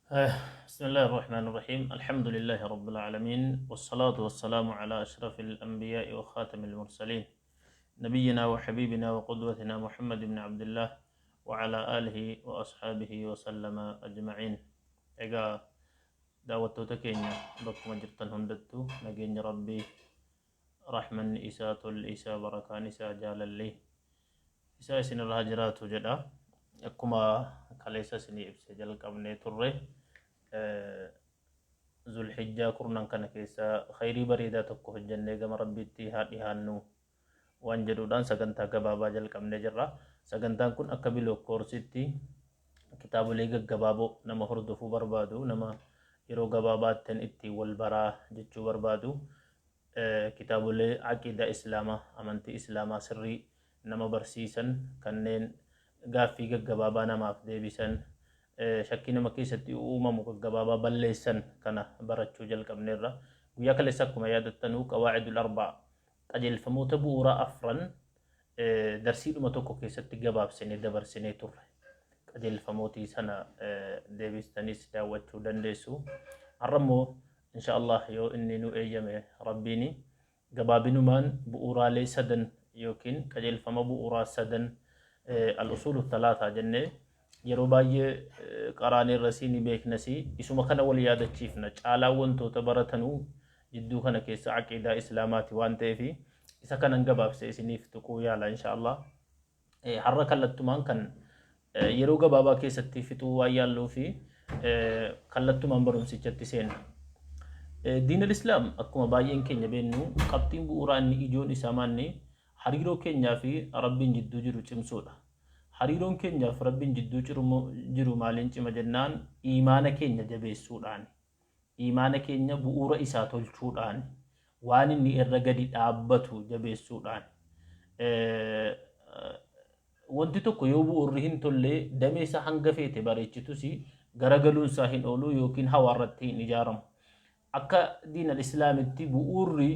بسم الله الرحمن الرحيم، الحمد لله رب العالمين، والصلاة والسلام على أشرف الأنبياء وخاتم المرسلين، نبينا وحبيبنا وقدوتنا محمد بن عبد الله وعلى آله وأصحابه وسلم أجمعين. Egaa daawwattoota keenya bakkuma jirtan hundattuu nageenya Rabbii, rahmanni isaa, tolli isaa, barakaan isaa, jaalalli isaa isinirra haa jiraatu jedha. Akkuma kaleessa isinii ibse jalqabnee turre, Zulhijjaa kurnan kana keessa khayrii bareedaa tokko hojjennee gama Rabbiitti haa dhihaannu waan jedhuudhaan sagantaa gabaabaa jalqabnee jirra. Sagantaan kun akka bilook koorsiitti kitaabolee gaggabaaboo nama hordofuu barbaadu, nama yeroo gabaabaattin ittiin wal baraa jechuu barbaadu, kitaabolee aqiidaa Islaamaa, amantii Islaamaa sirrii nama barsiisan, kanneen gaaffii gaggabaabaa namaaf deebisan, shakkii nama keessatti uumamu gaggabaabaa balleessan kana barachuu jalqabneerra. Guyyaa kaleessa akkuma yaadattanuu qawaacidul arbaa, qajeelfamoota bu'uuraa afran, darsiidhuma tokko keessatti gabaabsinee dabarsinee turre. Qajeelfamootii sana deebistaniis daawwachuu dandeessu. Har'a immoo insha Allah yoo inni nu eeyyame Rabbiini gabaabinumaan bu'uuraalee sadan yookiin qajeelfama bu'uuraa sadan, al-usuulu talaataa jennee yeroo baay'ee qaraaneerrasii ni beeknasii, isuma kana wal yaadachiifna. Caalaa wantoota baratanuu jidduu kana keessa aqiidaa Islaamaati waan ta'eef isa kanan gabaabsee isiniif tuquu yaala insha Allah. Har'a kallattumaan kan yeroo gabaabaa keessatti fixuu waan yaalluu fi kallattumaan barumsichatti seenna. Diin al-Islaam akkuma baay'een keenya beennu qabxiin bu'uuraa inni ijoon isaa maanni hariiroo keenyaa fi Rabbiin jidduu jiru cimsuudha. Hariiroon keenyaa fi Rabbiin jidduu jiru maaliin cima jennaan iimaana keenya jabeessuudhaani. Iimaana keenya bu'uura isaa tolchuudhaan, waan inni irra gadi dhaabbatu jabeessuudhaan. Wanti tokko yoo bu'uurri hin tolle damee isaa hanga feete bareechitus garagaluun isaa hin oolu yookiin hawaa irratti hin ijaaramu. Akka diin al-Islaamitti bu'uurri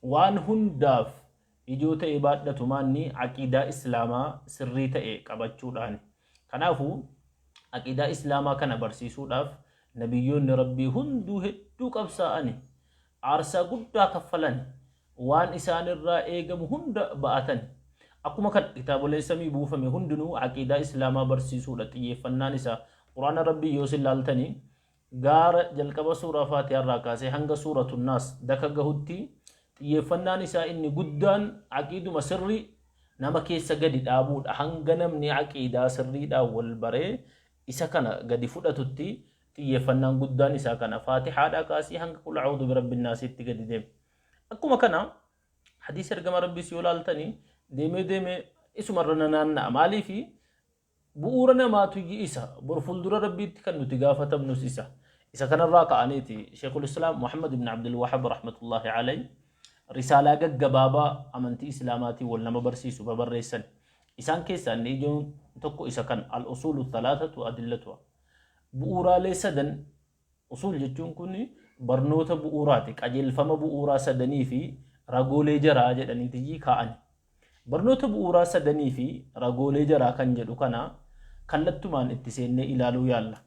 waan hundaaf ijoo ta'e baadhatu maanni aqiidaa Islaamaa sirrii ta'e qabachuudhaani. Kanaafuu aqiidaa Islaamaa kana barsiisuudhaaf nabiyyoonni Rabbii hunduu hedduu qabsaa'ani, aarsaa guddaa kaffalani, waan isaan irraa eegamu hunda ba'atani. Akkuma kana kitaaboleen samii buufame hundinuu aqiidaa Islaamaa barsiisuudha xiyyeeffannaan isaa. Qur'aana Rabbii yoo isin laaltani gaara jalqaba suuraa Faatihaa irraa kaasee hanga suuratu Naas daka gahutti xiyyeeffannaan isaa inni guddaan aqiiduma sirrii nama keessa gadi dhaabuudha. Hanga namni aqiidaa sirriidhaan wal baree isa kana gadi fudhatutti xiyyeeffannaan guddaan isaa kana. Faatihaadhaa kaasii hanga qul a'uudhu birabbin naasiitti gadi deema. Akkuma kana hadiisa ergama Rabbiis yoo laaltanii deemee deemee isumarra naanna'a. Maaliifi bu'uura namaatu isa bor fuuldura Rabbiitti kan nuti gaafatamnus isa. Isa kanarraa ka'aniiti Sheekul Islaam Muhammad ibn Abdul Wahab rahmatullahi alayhi risaalaa gaggabaabaa amantii Islaamaatiin wal nama barsiisu babarreessan. Isaan keessaa inni ijoon tokko isa kan al-usuulu thalathatu adillatuha. Bu'uuraalee sadan, usuul jechuun kun barnoota bu'uuraati, qajeelfama bu'uuraa sadanii fi ragoolee jaraa jedhaniitiyyi kaa'ani. Barnoota bu'uuraa sadanii fi ragoolee jaraa kan jedhu kana kallattumaan itti seennee ilaaluu yaalla.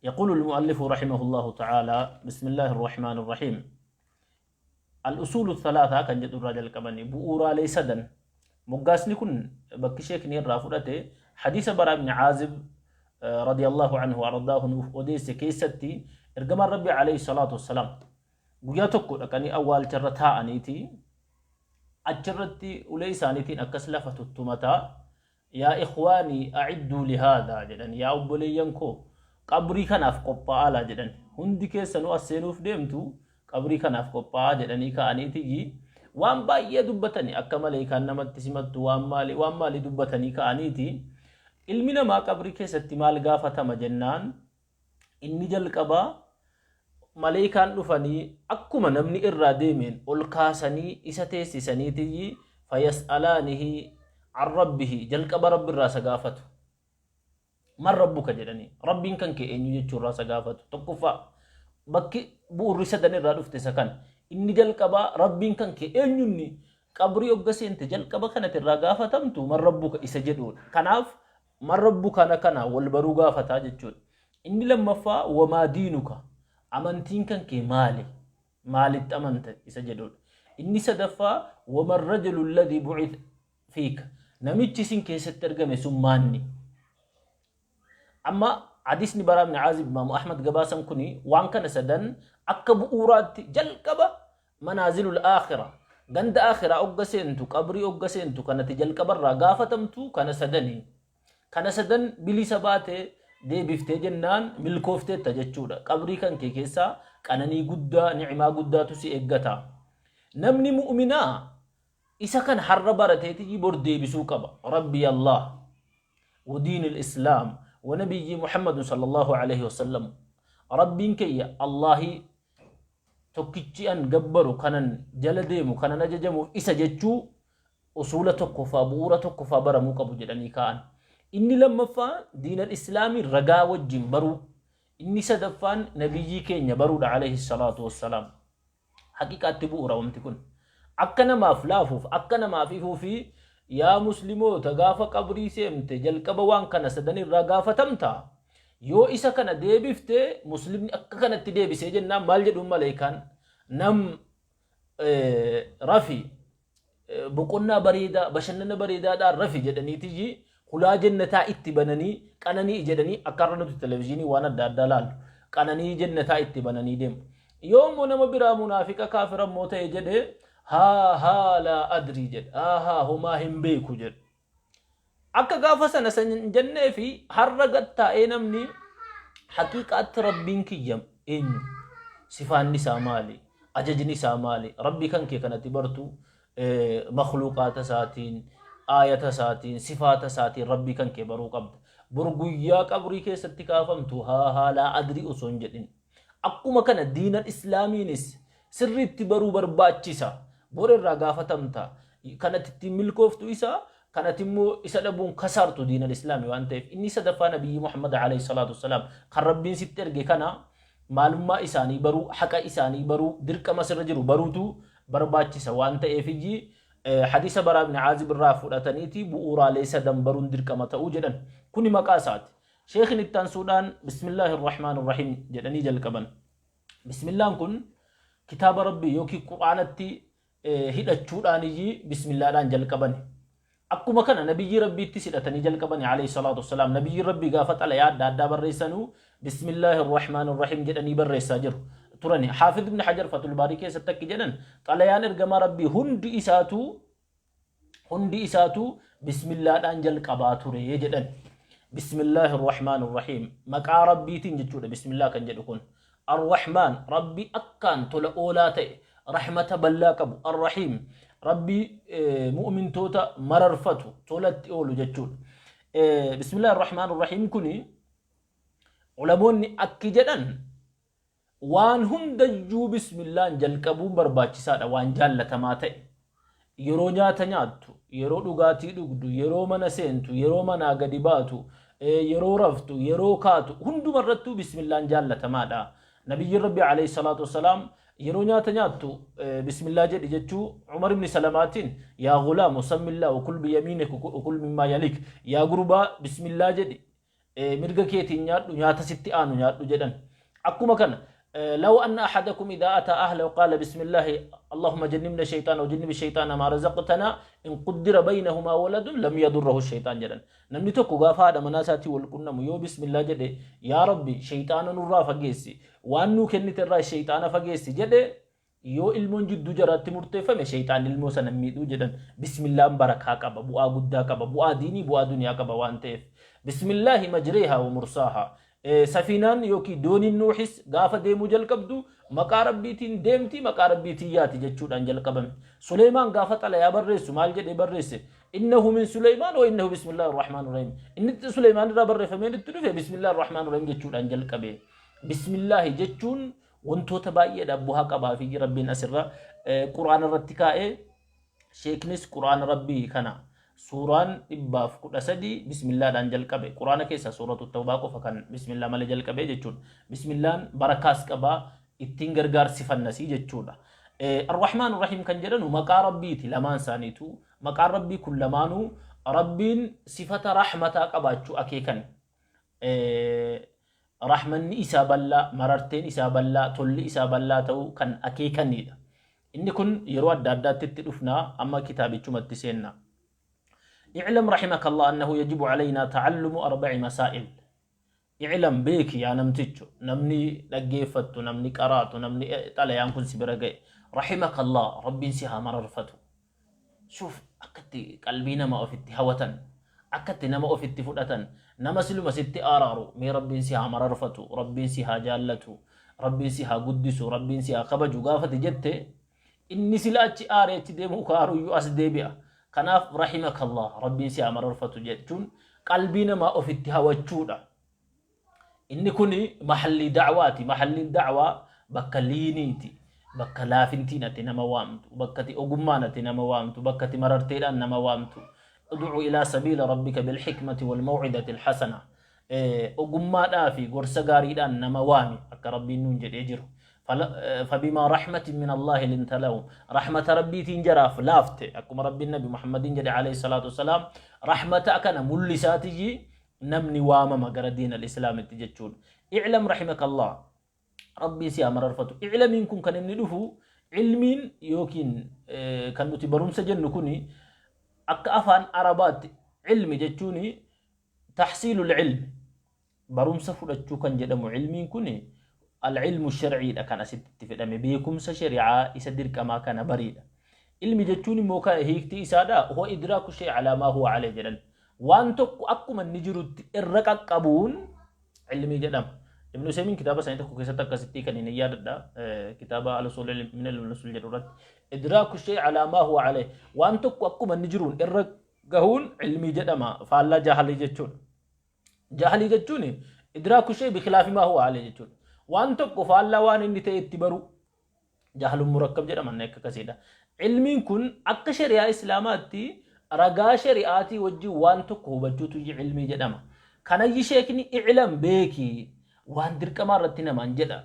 يقول المؤلف رحمه الله تعالى: بسم الله الرحمن الرحيم. Al-usuulu thalaataa kan jedhu irraa jalqabani, bu'uuraalee sadan. Moggaasni kun bakki sheekni irraa fudhate hadiisa Baraa ibn Aazib radiyallahu anhu ardaahu nuuf odeesse keessatti ergamaan Rabbi alayhi salaatu wassalaam guyyaa tokko dhaqanii awwaalcharra taa'aniiti achirratti ulee isaaniitiin akkas lafa tuttumataa, "Yaa ikhwaanii, a'idduu lihaadhaa," jedhan, "Yaa obboleeyyan koo, qabrii kanaaf qophaa'aa," jedhan, "hundi keessanuu as seenuuf deemtu, qabrii kanaaf qophaa'aa," jedhanii ka'aniitiyyi waan baay'ee dubbatanii, akka maleekaan namatti simattu, waan maalii waan maalii dubbatanii ka'aniiti, ilmi namaa qabrii keessatti maal gaafatama jennaan, inni jalqabaa maleekaan dhufanii akkuma namni irraa deemeen ol kaasanii isa teessisaniitiyyi, fayas'alaanihi an rabbihi, jalqaba Rabbi irraa isa gaafatu. "Man rabbuka?" jedhanii, Rabbiin kan kee eenyu jechuu irraa isa gaafatu. Tokkoffaa bakki bu'urri sadan irraa dhufte isa kana. Inni jalqabaa Rabbiin kan kee eenyunni qabrii ogga seente jalqaba kanatti irraa gaafatamtu "Man rabbuka?" isa jedhudha. Kanaaf "Man rabbuka" kana wal baruu gaafataa jechuudha. Inni lammaffaa wamaa diinuka, amantiin kan kee maali? Maalitti amanta isa jedhudha. Inni sadaffaa wama rajulu alladhii bu'itha fiika, namichi isin keessatti argame sun maanni? Amma hadiisni Baraa ibn Aazib Imaamu Ahmad gabaasan kuni waan kana sadan akka bu'uuraatti jalqaba manaazilul aakhira, ganda aakhiraa ogga seentu, qabrii ogga seentu kanati jalqabarraa gaafatamtu kana sadani. Kana sadan bilisa baate deebiftee jennaan milkoofteetta jechuudha. Qabrii kan kee keessaa qananii guddaa, ni'imaa guddaatu si eeggata. Namni mu'minaa isa kana har'a barateetiyyi bor deebisuu qaba. Rabbi Allah wa diinil Islaam wa nabiyyi Muhammadun sallallahu alaihi wasallam. Rabbiin kiyya Allahi tokkichi an gabbaru, kanan jala deemu, kanan ajajamuuf isa jechuu usuula tokkoffaa, bu'uura tokkoffaa baramuu qabu jedhanii kaa'an. Inni lammaffaa diinal islaamii ragaa wajjin baruu. Inni sadaffaan nabiyyii keenya baruudha alayhi salaatu wassalaam. Haqiqaatti bu'uura wanti kun. Akka namaaf laafuuf, akka namaaf ifuu fi yaa muslimoota, gaafa qabrii seemte jalqaba waan kana sadan irraa gaafatamta. Yoo isa kana deebifte, muslimni akka kanatti deebisee jennaan maal jedhuun maleekaan? Nam rafi, boqonnaa bareedaa, bashannana bareedaadhaan rafi jedhaniitiyyi hulaa jannataa itti bananii, qananii jedhanii, akka har'a nuti televizyiinii waan adda addaa laallu qananii jannataa itti bananii deemu. Yoo immoo nama biraa munaafiqa kaafira immoo ta'e jedhe, haa haa laa adrii jedhe, haa haa homaa hin beeku jedhe. Akka gaafa sana san hin jennee fi har'a gad taa'ee namni haqiiqaatti Rabbiin kiyya eenyu? Sifaanni isaa maali? Ajajni isaa maali? Rabbii kan kee kanatti bartu makhluuqaata isaatiin, aayata isaatiin, sifaata isaatiin Rabbii kan kee baruu qabda. Bor guyyaa qabrii keessatti kaafamtu haa haa laa adrii osoo hin jedhin. Akkuma kana diinal islaamiinis sirriitti baruu barbaachisa. Bor irraa gaafatamta. Kanatti ittiin milkooftu isa, kanatti immoo isa dhabuun kasaartu diinal islaami waan ta'eef. Inni sadaffaa nabiyyi Muhammad alayhi salaatu wassalaam kan Rabbiin sitti erge kana maalummaa isaanii baruu, haqa isaanii baruu, dirqama sirra jiru baruutu barbaachisa waan ta'eefiyyi hadiisa Baraa ibn Aazib irraa fudhataniiti bu'uuraalee sadan baruun dirqama ta'uu jedhan. Kuni maqaa isaati. Sheekhin itti aansuudhaan Bismillaahi Rahmaan Rahiim jedhanii jalqaban. Bismillaan kun kitaaba Rabbii yookiin Qur'aanatti hidhachuudhaaniyyi bismillaadhaan jalqabani. Akkuma kana nabiyyii Rabbiittis hidhatanii jalqabani alayhi salaatu wassalaam. Nabiyyiin Rabbii gaafa xalayaa adda addaa barreessanuu Bismillaahi Rahmaan Rahiim jedhanii barreessaa jiru turani. Haafid ibn Hajar Fatul Baarii keessatti akki jedhan, xalayaan ergamaa Rabbii hundi isaatuu bismillaadhaan jalqabaa ture jedhan. Bismillaahi Rahmaan Rahiim maqaa Rabbiitiin jechuudha bismillaa kan jedhu kun. Ar-Rahmaan, Rabbi akkaan tola oolaa ta'e, rahmata bal'aa qabu. Ar-Rahiim, Rabbi mu'mintoota mararfatu, tolatti oolu jechuudha. Bismillaahi Rahmaan Rahiim kuni ulamoonni akki jedhan, waan hundayyuu bismillaan jalqabuun barbaachisaadha, waan jaallatamaa ta'e. Yeroo nyaata nyaattu, yeroo dhugaatii dhugdu, yeroo mana seentu, yeroo manaa gadi baatu, yeroo raftu, yeroo kaatu, hunduma irrattuu bismillaan jaallatamaadha. Nabiyyiin Rabbi alayhi salaatu wassalaam yeroo nyaata nyaattu bismillaa jedhi jechuu Umar ibn Salamaatiin, yaa gulaamu sammillaa wa kul biyamiinik wa kul mimmaa yalik, yaa gurbaa bismillaa jedhi, mirga keetiin nyaadhu, nyaata sitti aanu nyaadhu jedhan. Akkuma kana لو أن أحدكم إذا أتى أهله قال بسم الله اللهم جنبنا الشيطان وجنب الشيطان ما رزقتنا إن قدر بينهما ولد لم يضره الشيطان jedhan. Namni tokko gaafa haadha manaa isaatii wal qunnamu yoo bismillah jedhe, yaa Rabbi shayxaana nurraa fageessi, waan nuu kennite irraa shayxaana fageessi jedhe, yoo ilmoon jidduu jaraatti murteeffame shayxaan ilmoo sana miidhuu jedhan. Bismillaan barakaa qaba, bu'aa guddaa qaba, bu'aa diinii, bu'aa duniyaa qaba waan ta'eef. Bismillaahi majreehaa wa mursaahaa. Safiinaan yookiin dooniin Nuuhis gaafa deemuu jalqabdu maqaa Rabbiitiin deemti, maqaa Rabbiitiin yaati jechuudhaan jalqabame. Suleymaan gaafa xalayaa barreessu maal jedhee barreesse? Innahu min Suleymaan wa innahu bismillaahi rahmaan rahiim. Inni Suleymaan irraa barreeffameen itti dhufe bismillaahi rahmaan rahiim jechuudhaan jalqabe. Bismillaahi jechuun wantoota baay'eedhaaf bu'aa qabaa fi Rabbiin asirra Quraana irratti kaa'ee, sheeknis Quraana Rabbii kana suuraan 113 bismillaadhaan jalqabe. Quraana keessaa suuratu Tawbaa qofa kan bismillaa malee jalqabe jechuudha. Bismillaan barakaas qabaa, ittiin gargaarsifannasii jechuudha. Arrahmaan Rahiim kan jedhanu maqaa Rabbiiti lamaan isaaniitu. Maqaan Rabbii kun lamaanuu Rabbiin sifata rahmataa qabaachuu akeekan. Rahmanni isaa bal'aa, mararteen isaa bal'aa, tolli isaa bal'aa ta'uu kan akeekaniidha. Inni kun yeroo adda addaatti itti dhufnaa, amma kitaabichumatti seenna. اعلم رحمك الله أنه يجب علينا تعلم أربع مسائل. اعلم beeki yaa namticho, namni dhaggeeffattu, namni qaraatu, namni xalayaan kun si bira ga'e. رحمك الله, Rabbiin si haa mararfatu. شوف akkatti qalbii nama ofitti hawatan, akkatti nama ofitti fudhatan, nama siluma sitti araaru. Mee Rabbiin si haa mararfatu, Rabbiin si haa jaallatu, Rabbiin si haa guddisu, Rabbiin si haa kabaju gaafate jette, inni sila achi aaree achi deemuu kaaruyyuu as deebi'a. Kanaaf رحمك الله, Rabbiin si haa mararfatu jechuun qalbii namaa ofitti hawachuudha. Inni kun mahallii da'waati. Mahalliin da'waa bakka liiniiti, bakka laafintiin ati nama waamtu, bakka ati ogummaan ati nama waamtu, bakka ati mararteedhaan nama waamtu. ادع إلى سبيل ربك بالحكمة والموعظة الحسنة. Ogummaadhaa fi gorsa gaariidhaan nama waami akka Rabbiin nuun jedhee jiru. فبما رحمة من الله لنت لهم, رحمة Rabbiitiin jaraaf laafte. Akkuma Rabbiin Nabi Muhammadin jedhe عليه الصلاة والسلام, rahmata akkana mul'isaatiyyi namni waamama gara diin al-islaamitti jechuudha. اعلم رحمك الله, Rabbiin si haa mararfatu. Iclamiin kun kan inni dhufu, ilmiin yookiin kan nuti barumsa jennu kuni, akka afaan Arabaatti ilmi jechuun تحصيل العلم, barumsa fudhachuu kan jedhamu. Ilmiin kun العلم الشرعي dha kan asitti itti fedhame, beekumsa shari'aa isa dirqamaa kana bariidha. Ilmi jechuun immoo kan hiiktii isaadha هو إدراك الشيء على ما هو عليه jedhan. Waan tokko akkuma inni jirutti irra qaqqabuun ilmii jedhama. Ibn Usaymin kitaaba isaanii tokko keessatti akkasitti kan inni yaadadha, kitaaba الأصول من الأصول jedhu irratti, إدراك الشيء على ما هو عليه, waan tokko akkuma inni jiruun irra gahuun ilmii jedhama, faallaa jahalii jechuudha. Jahalii jechuun إدراك الشيء بخلاف ما هو عليه jechuudha. Waan tokko faallaa waan inni ta'e itti baru جهل مركب jedhama akka akkasiidha. Ilmiin kun akka shari'aa Islaamaatti ragaa shari'aatii wajjin waan tokko hubachuutu ilmii jedhama. Kanayyi sheekni اعلم beekii waan dirqamaa irratti namaan jedha.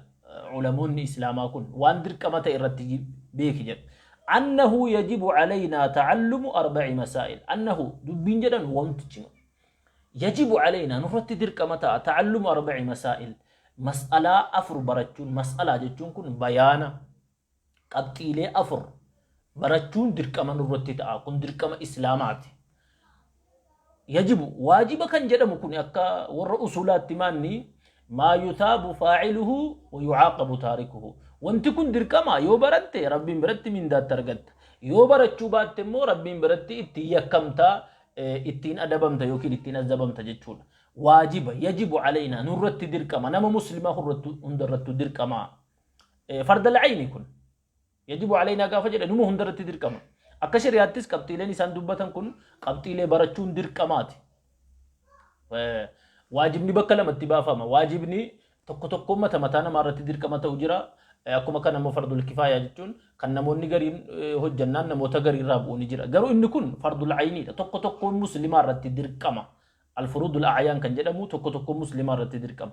Ulamoonni Islaamaa kun waan dirqama ta'e irratti beeki jedha. أنه يجب علينا تعلم أربع مسائل. أنه dubbiin jedhan wantichi يجب علينا nurratti dirqama ta'a, تعلم أربع مسائل, mas'alaa afur barachuun. Mas'alaa jechuun kun bayaana, qabxiilee afur barachuun dirqama nurratti ta'a. Kun dirqama Islaamaati. يجب, waajiba kan jedhamu kun akka warra usulaatti maanni ما يثاب فاعله ويعاقب تاركه. Wanti kun dirqama, yoo baratte Rabbiin biratti mindaatti argatta, yoo barachuu baatte immoo Rabbiin biratti ittiin yakkamtaa, ittiin adabamta yookiin ittiin azabamta jechuudha. Waajiba, يجب علينا, nurratti dirqama, nama muslimaa hundarrattu dirqama. فرض العين kun يجب علينا gaafa jedhe numa hundarratti dirqama. Akka shari'aattis qabxiileen isaan dubbatan kun qabxiilee barachuun dirqamaati. Waajibni bakka lamatti baafama. Waajibni tokko tokko mata mataa namaa irratti dirqama ta'u jira. Akkuma kana immoo فرض الكفاية jechuun kan namoonni gariin hojjannaan namoota garii irraa bu'u ni jira. Garuu inni kun فرض العين iidha. Tokko tokkoon muslimaa irratti dirqama. الفروض الأعيان kan jedhamu tokko tokkoon muslimaa irratti dirqama.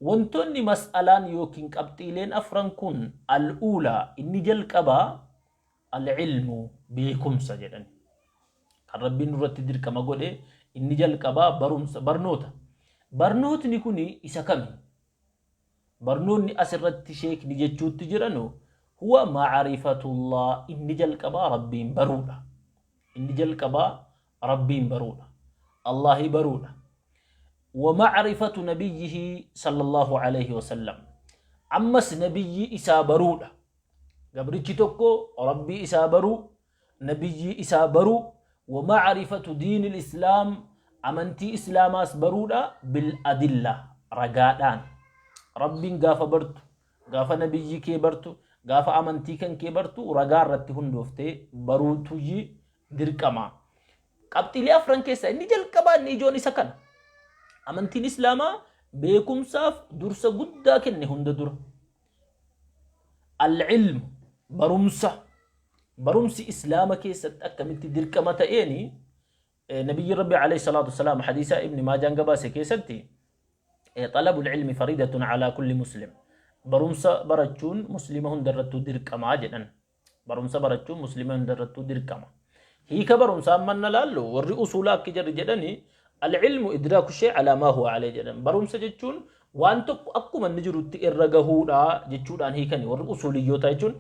Wantoonni mas'alaan yookiin qabxiileen afran kun, الأولى, inni jalqabaa, العلم, beekumsa jedhan. Kan Rabbiin nurratti dirqama godhe inni jalqabaa barumsa, barnoota. Barnootni kun isa kami? Barnoonni asirratti sheekni jechuutti jiranu هو معرفة الله, inni jalqabaa Rabbiin baruudha. Inni jalqabaa Rabbiin baruudha. Allahi baruudha. ومعرفة نبيه صلى الله عليه وسلم, ammas nabiyyi isaa baruudha. Gabrichi tokko Rabbii isaa baruu, nabiyyi isaa baruu, ومعرفة دين الإسلام, amantii Islaamaas baruudha, بالأدلة, ragaadhaan. Rabbiin gaafa bartu, gaafa nabiyyi kee bartu, gaafa amantii kan kee bartu, ragaa irratti hundooftee baruutuyyi dirqama. Qabxiilee afran keessaa inni jalqabaa, inni ijoon isa kana. Amantiin Islaamaa beekumsaaf dursa guddaa kenne hunda dura. العلم, barumsa. Barumsi Islaama keessatti akkamitti dirqama ta'eeni, nabiyyi Rabbi عليه الصلاة والسلام hadiisa Ibni Maajaan gabaase keessatti, طلب العلم فريضة على كل مسلم, barumsa barachuun muslima hundarrattuu dirqamaa jedhan. Barumsa barachuun muslima hundarrattuu dirqama. Hiika barumsaa amman laallu, warri usuulaa akki jarri jedhani, Al-ilmu idraaku shay alaa maa huwa alayhi jedhan. Barumsa jechuun waan tokko akkuma inni jirutti irra gahuudha jechuudhaan hiikani warri usuuliyyoota jechuun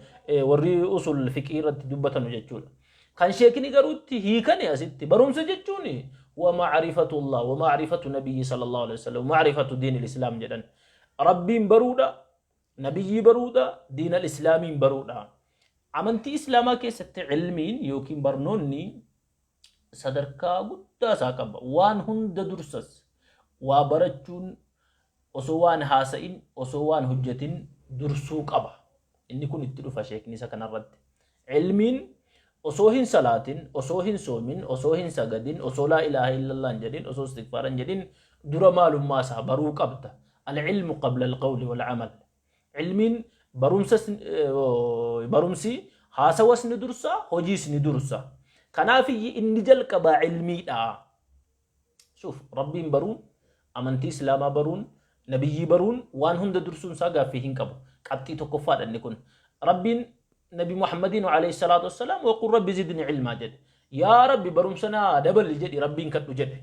warri usul fiqii irratti dubbatanu jechuudha. Kan sheekni garuutti hiikani asitti barumsa jechuun wa ma'rifatullah wa ma'rifatu nabiyyi sallallahu alaihi wasallam ma'rifatu diinil islaam jedhan. Rabbiin baruudha, nabiyyii baruudha, diinal islaamiin baruudha. Amantii islaamaa keessatti ilmiin yookiin barnoonni sadarkaa guddaa isaa qaba. Waan hunda dursas waa barachuun osoo waan haasa'in osoo waan hojjetin dursuu qaba. Inni kun itti dhufa sheekni isa kanarratti. Ilmiin osoo hin salaatin, osoo hin soomin, osoo hin sagadin, osoo laa ilaaha illallah hin jedhin, osoo istighfaara hin jedhin dura maalummaa isaa baruu qabda. Al-ilmu qabla al-qawli wal-amal. Ilmiin barumsas barumsi haasawas ni dursa, hojiis ni dursa. Kanaafiyyi inni jalqabaa ilmiidha. Shuf, Rabbiin baruun, amantii Islaamaa baruun, nabiyyii baruun waan hunda dursuun isaa gaaffii hin qabu. Qabxii tokkoffaadha inni kun. Rabbiin Nabi Muhammadiin alayhi salaatu wassalaam waqul rabbi zidni ilmaa jedhe. Yaa Rabbi barumsa naa dabali jedhi Rabbiin kadhu jedhe.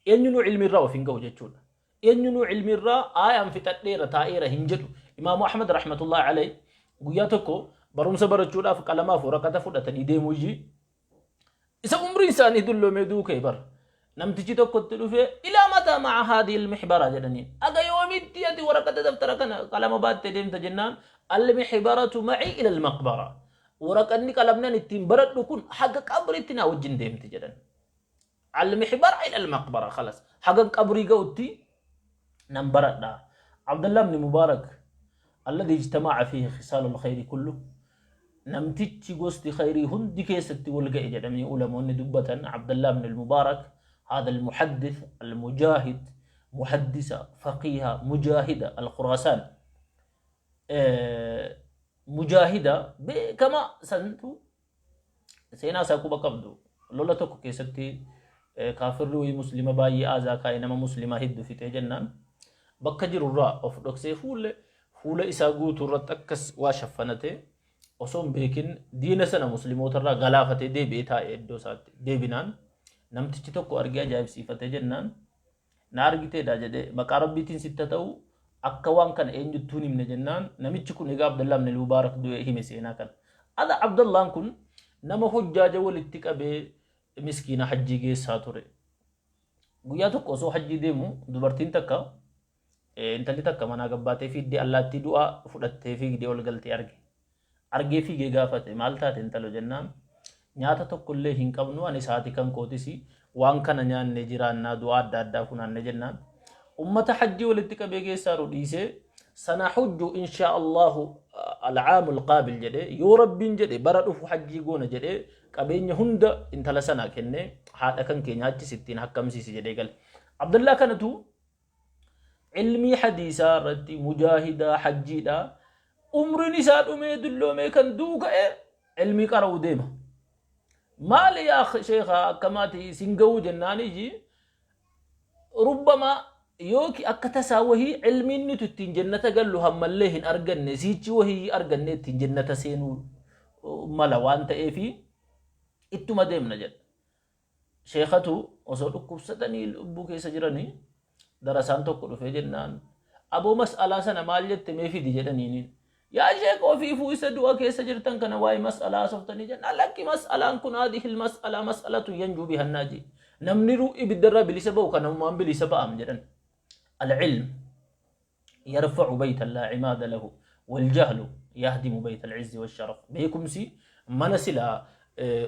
Eenyunuu ilmi irraa of hin ga'u jechuudha. Eenyunuu ilmi irraa aayaan fixadheera taa'eera hin jedhu. Imaamu Ahmad rahmatullahi alayhi guyyaa tokko barumsa barachuudhaaf qalamaaf waraqata fudhatanii deemuyyii isa umriin isaanii dulloomee duukee bar namtichi tokkotti dhufee ilaa mataa ma'a haadhi ilmihbara jedhaniin aga yoomitti ati waraqata daftara kana qalama baattee deemta jennaan almihbaratu ma'i ila almaqbara waraqanni qalamni ani ittiin baradhu kun haga qabritti naa wajjin deemti jedhan Al-mihbara ila al-maqbara khalas. Hagan qabrii ga'utti nan baradha. Abdullah ibn Mubarak alladhi ijtama'a fihi khisaalul khayri kullu namtichi gosti khayrii hundi keessatti wal ga'e jedhamanii ulamoonni dubbatan Abdullah ibn al-Mubarak هذا المحدث المجاهد محدث فقيه مجاهد الخراسان مجاهدة كما سنتو Seenaa isaa quba qabdu. Lola tokko keessatti kaafirri wayii muslima baay'ee aazaa kaa'e nama muslimaa hedduu fixee jennaan bakka jirurraa of dhoksee fuulle fuula isaa guutuu irratti akkas waa shaffanatee osoo hin beekin diina sana muslimootarraa galaafatee deebi'ee taa'e iddoo isaatti deebinaan namtichi tokko argee ajaa'ibsiifatee jennaan Na argiteedha jedhe maqaa Rabbiitiin sitti haa ta'u akka waan kana eenyuttuu hin himne jennaan namichi kun egaa Abdallah ibn Mubaarak du'e hime seenaa kana. Ada Abdallaan kun nama hojjaaja walitti qabee miskiina hajjii geessaa ture. Guyyaa tokko osoo hajjii deemu dubartiin takka intalli takka manaa gabbaatee fiiddee allaattii du'aa fudhattee fiigdee ol galtee arge. Argee fiigee gaafate maal taate intalo jennaan nyaata tokkollee hin qabnu anis haati kan kootis waan kana nyaanne jiraannaa du'aa adda addaa funaanne jennaan ummata hajjii walitti qabee geessaaru dhiisee sana hujju insha Allahu al'aamul qaabil jedhee yoo rabbiin jedhe bara dhufu hajjii goona jedhee qabeenya hunda intala sanaa kennee haadha kan kee nyaachisi ittiin hakkamsiisi jedhee gale. Abdallaa kanatu ilmii hadiisaa irratti mujaahidaa hajjiidha umriin isaa dhumee dulloomee kan du'u ka'e ilmii qara'uu deema. Maali yaa sheekha akkamaati isin ga'uu jennaaniyyi rubbama yooki akka tasaa wahii ilmiin nuti ittiin jennata gallu hammallee hin arganne siichi wahii arganne ittiin jennata seenuu mala waan ta'eefi ittuma deemna jedha. Sheekhatu osoo dhukkubsatanii lubbuu keessa jiranii darasaan tokko dhufee jennaan aboo mas'alaa sana maal jette mee fidi jedhaniiniin. Yaa sheekh ofiifuu isa du'a keessa jirtan kana waa'ee mas'alaa haasoftanii jennaan lakki mas'alaan kun haadihil mas'alaa mas'alatu yanjuu bihannaaji. Namni ruu ibiddarraa bilisa ba'u kanumaan bilisa ba'am jedhan. Al-ilm yarfa'u baytan laa cimaada lahu waljahlu yahdimu bayta al'izzi washaraf. Beekumsi mana silaa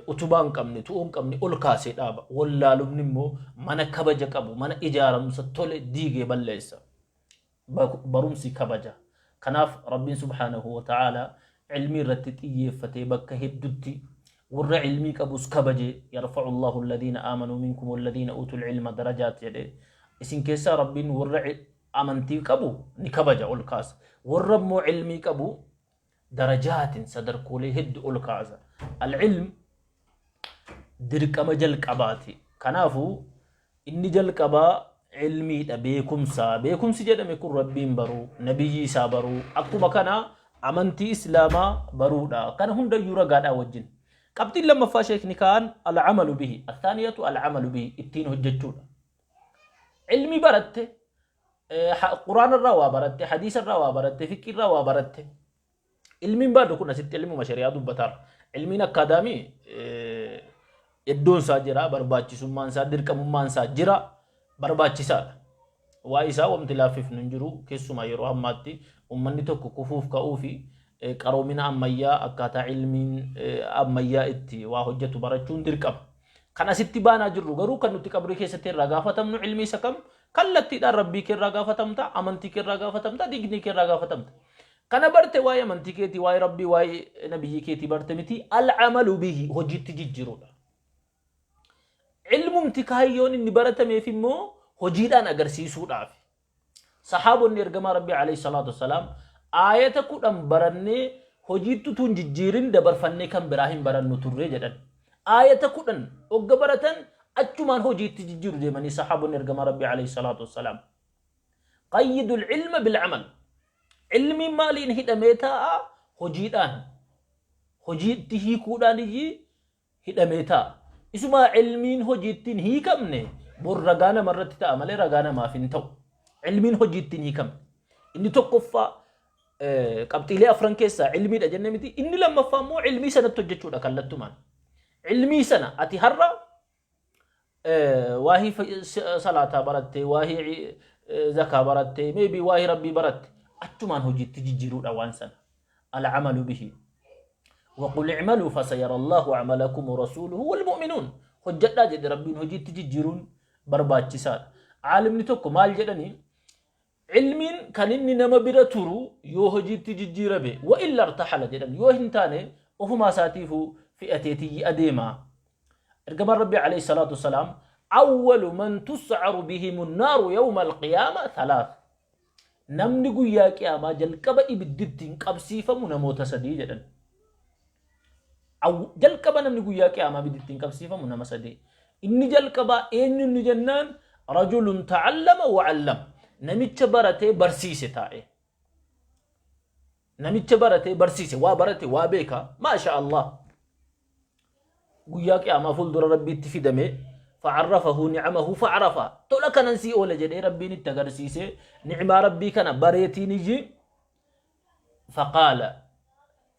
utubaa hin qabne tu'uu hin qabne ol kaasee dhaaba. Wallaalumni immoo mana kabaja qabu mana ijaaramsa tole diigee balleessa. Barumsi kabaja. Kanaaf Rabbiin subhaanahu wa ta'aalaa ilmii irratti xiyyeeffatee bakka heddutti warra ilmii qabus kabaje yarfa'u Allahu alladhiina aamanuu minkum walladhiina utul ilma darajaat jedhe isin keessaa Rabbiin warra amantii qabu ni kabaja ol kaasa. Warra immoo ilmii qabu darajaatin sadarkoolee heddu ol kaasa. Al-ilm dirqama jalqabaati. Kanaafuu inni jalqabaa ilmiidha beekumsa. Beekumsi jedhame kun Rabbiin baruu, nabiyyii isaa baruu, akkuma kana amantii Islaamaa baruudha. Kana hundayyuu ragaadhaa wajjin. Qabxiin lammaffaa sheekni kaa'an al-amalu bihi. Athaaniyatu al-amalu bihi ittiin hojjechuudha. Ilmi baratte, Quraana irraa waa baratte, hadiisa irraa waa baratte, fiqhii irraa waa baratte. Ilmiin baadu kun asitti ilmuma shari'aa dubbataarra. Ilmiin akkaadaamii iddoon isaa jira, barbaachisummaan isaa, dirqamummaan isaa jira, barbaachisaadha. Waa isaa wanti laaffifnu hin jiru. Keessumaa yeroo ammaatti uummanni tokko kufuuf ka'uu fi qaroomina ammayyaa akkaataa ilmiin ammayyaa itti waa hojjetu barachuun dirqama. Kan asitti baanaa jirru garuu kan nuti qabrii keessatti irraa gaafatamnu ilmii isa kam? Kallattiidhaan Rabbii kee irraa gaafatamta, amantii kee irraa gaafatamta, diinii kee irraa gaafatamta. Kana barte waa'ee amantii keetii, waa'ee Rabbii, waa'ee nabiyyii keetii barte miti, al-amalu bihi, hojiitti jijjiiruudha. Ilmumti kaayyoon inni baratameef immoo hojiidhaan agarsiisuudhaaf. Sahaabonni ergamaa Rabbii alayhi salaatu wassalaam aayata 10 barannee hojiitti utuu hin jijjiirin dabarfannee kan biraa hin barannu turre jedhan. Aayata 10 ogga baratan achumaan hojiitti jijjiiru deemanii sahaabonni ergamaa Rabbii alayhi salaatu wassalaam. Qayyidul ilma bil amal. Ilmiin maaliin hidhamee taa'a? Hojiidhaan. Hojiitti hiikuudhaan iyyii hidhamee taa'a. Isumaa ilmiin hojiitti hin hiikamne bor ragaa namarratti ta'a malee ragaa namaaf hin ta'u. Ilmiin hojiitti hin hiikamne. Inni tokkoffaa qabxiilee afran keessaa ilmiidha jenne miti. Inni lammaffaa immoo ilmii sanatti hojjechuudha kallattumaan. Ilmii sana ati har'a waahii salaataa baratte, waahii zakaa baratte, maybe waahii Rabbii baratte, achumaan hojiitti jijjiiruudha waan sana. Al'amalu bihi. Waqul i'maluu fasayara Allahu amalakum wa rasuuluhu wal mu'minuun. Hojjedhaa jedhe Rabbiin, hojiitti jijjiiruun barbaachisaadha. Aalimni tokko maal jedhanii? Ilmiin kan inni nama bira turu yoo hojiitti jijjiirame, wa illa irtahala jedhan, yoo hin taane ofumaa isaatiifuu fe'ateetiyyi adeema. Ergamaan Rabbii alayhi salaatu wassalaam awwalu man tus'aru bihimu naaru yawma alqiyaama thalath. Namni guyyaa qiyaamaa jalqaba ibiddi ittiin qabsiifamu namoota sadii jedhan. Jalqaba namni guyyaa qiyaamaa ibiddi ittiin qabsiifamu nama sadii. Inni jalqabaa eenyu inni jennaan, rajulun ta'allama wa 'allama. Namicha baratee barsiise taa'e. Namicha baratee barsiise, waa barate, waa beeka. Maasha Allah. Guyyaa qiyaamaa fuuldura Rabbiitti fidame, fa'arrafahu ni'amahu fa'arafa. Tola kanan sii oole jedhee Rabbiin itti agarsiise, ni'maa Rabbii kana bareetiin iyyi. Faqaala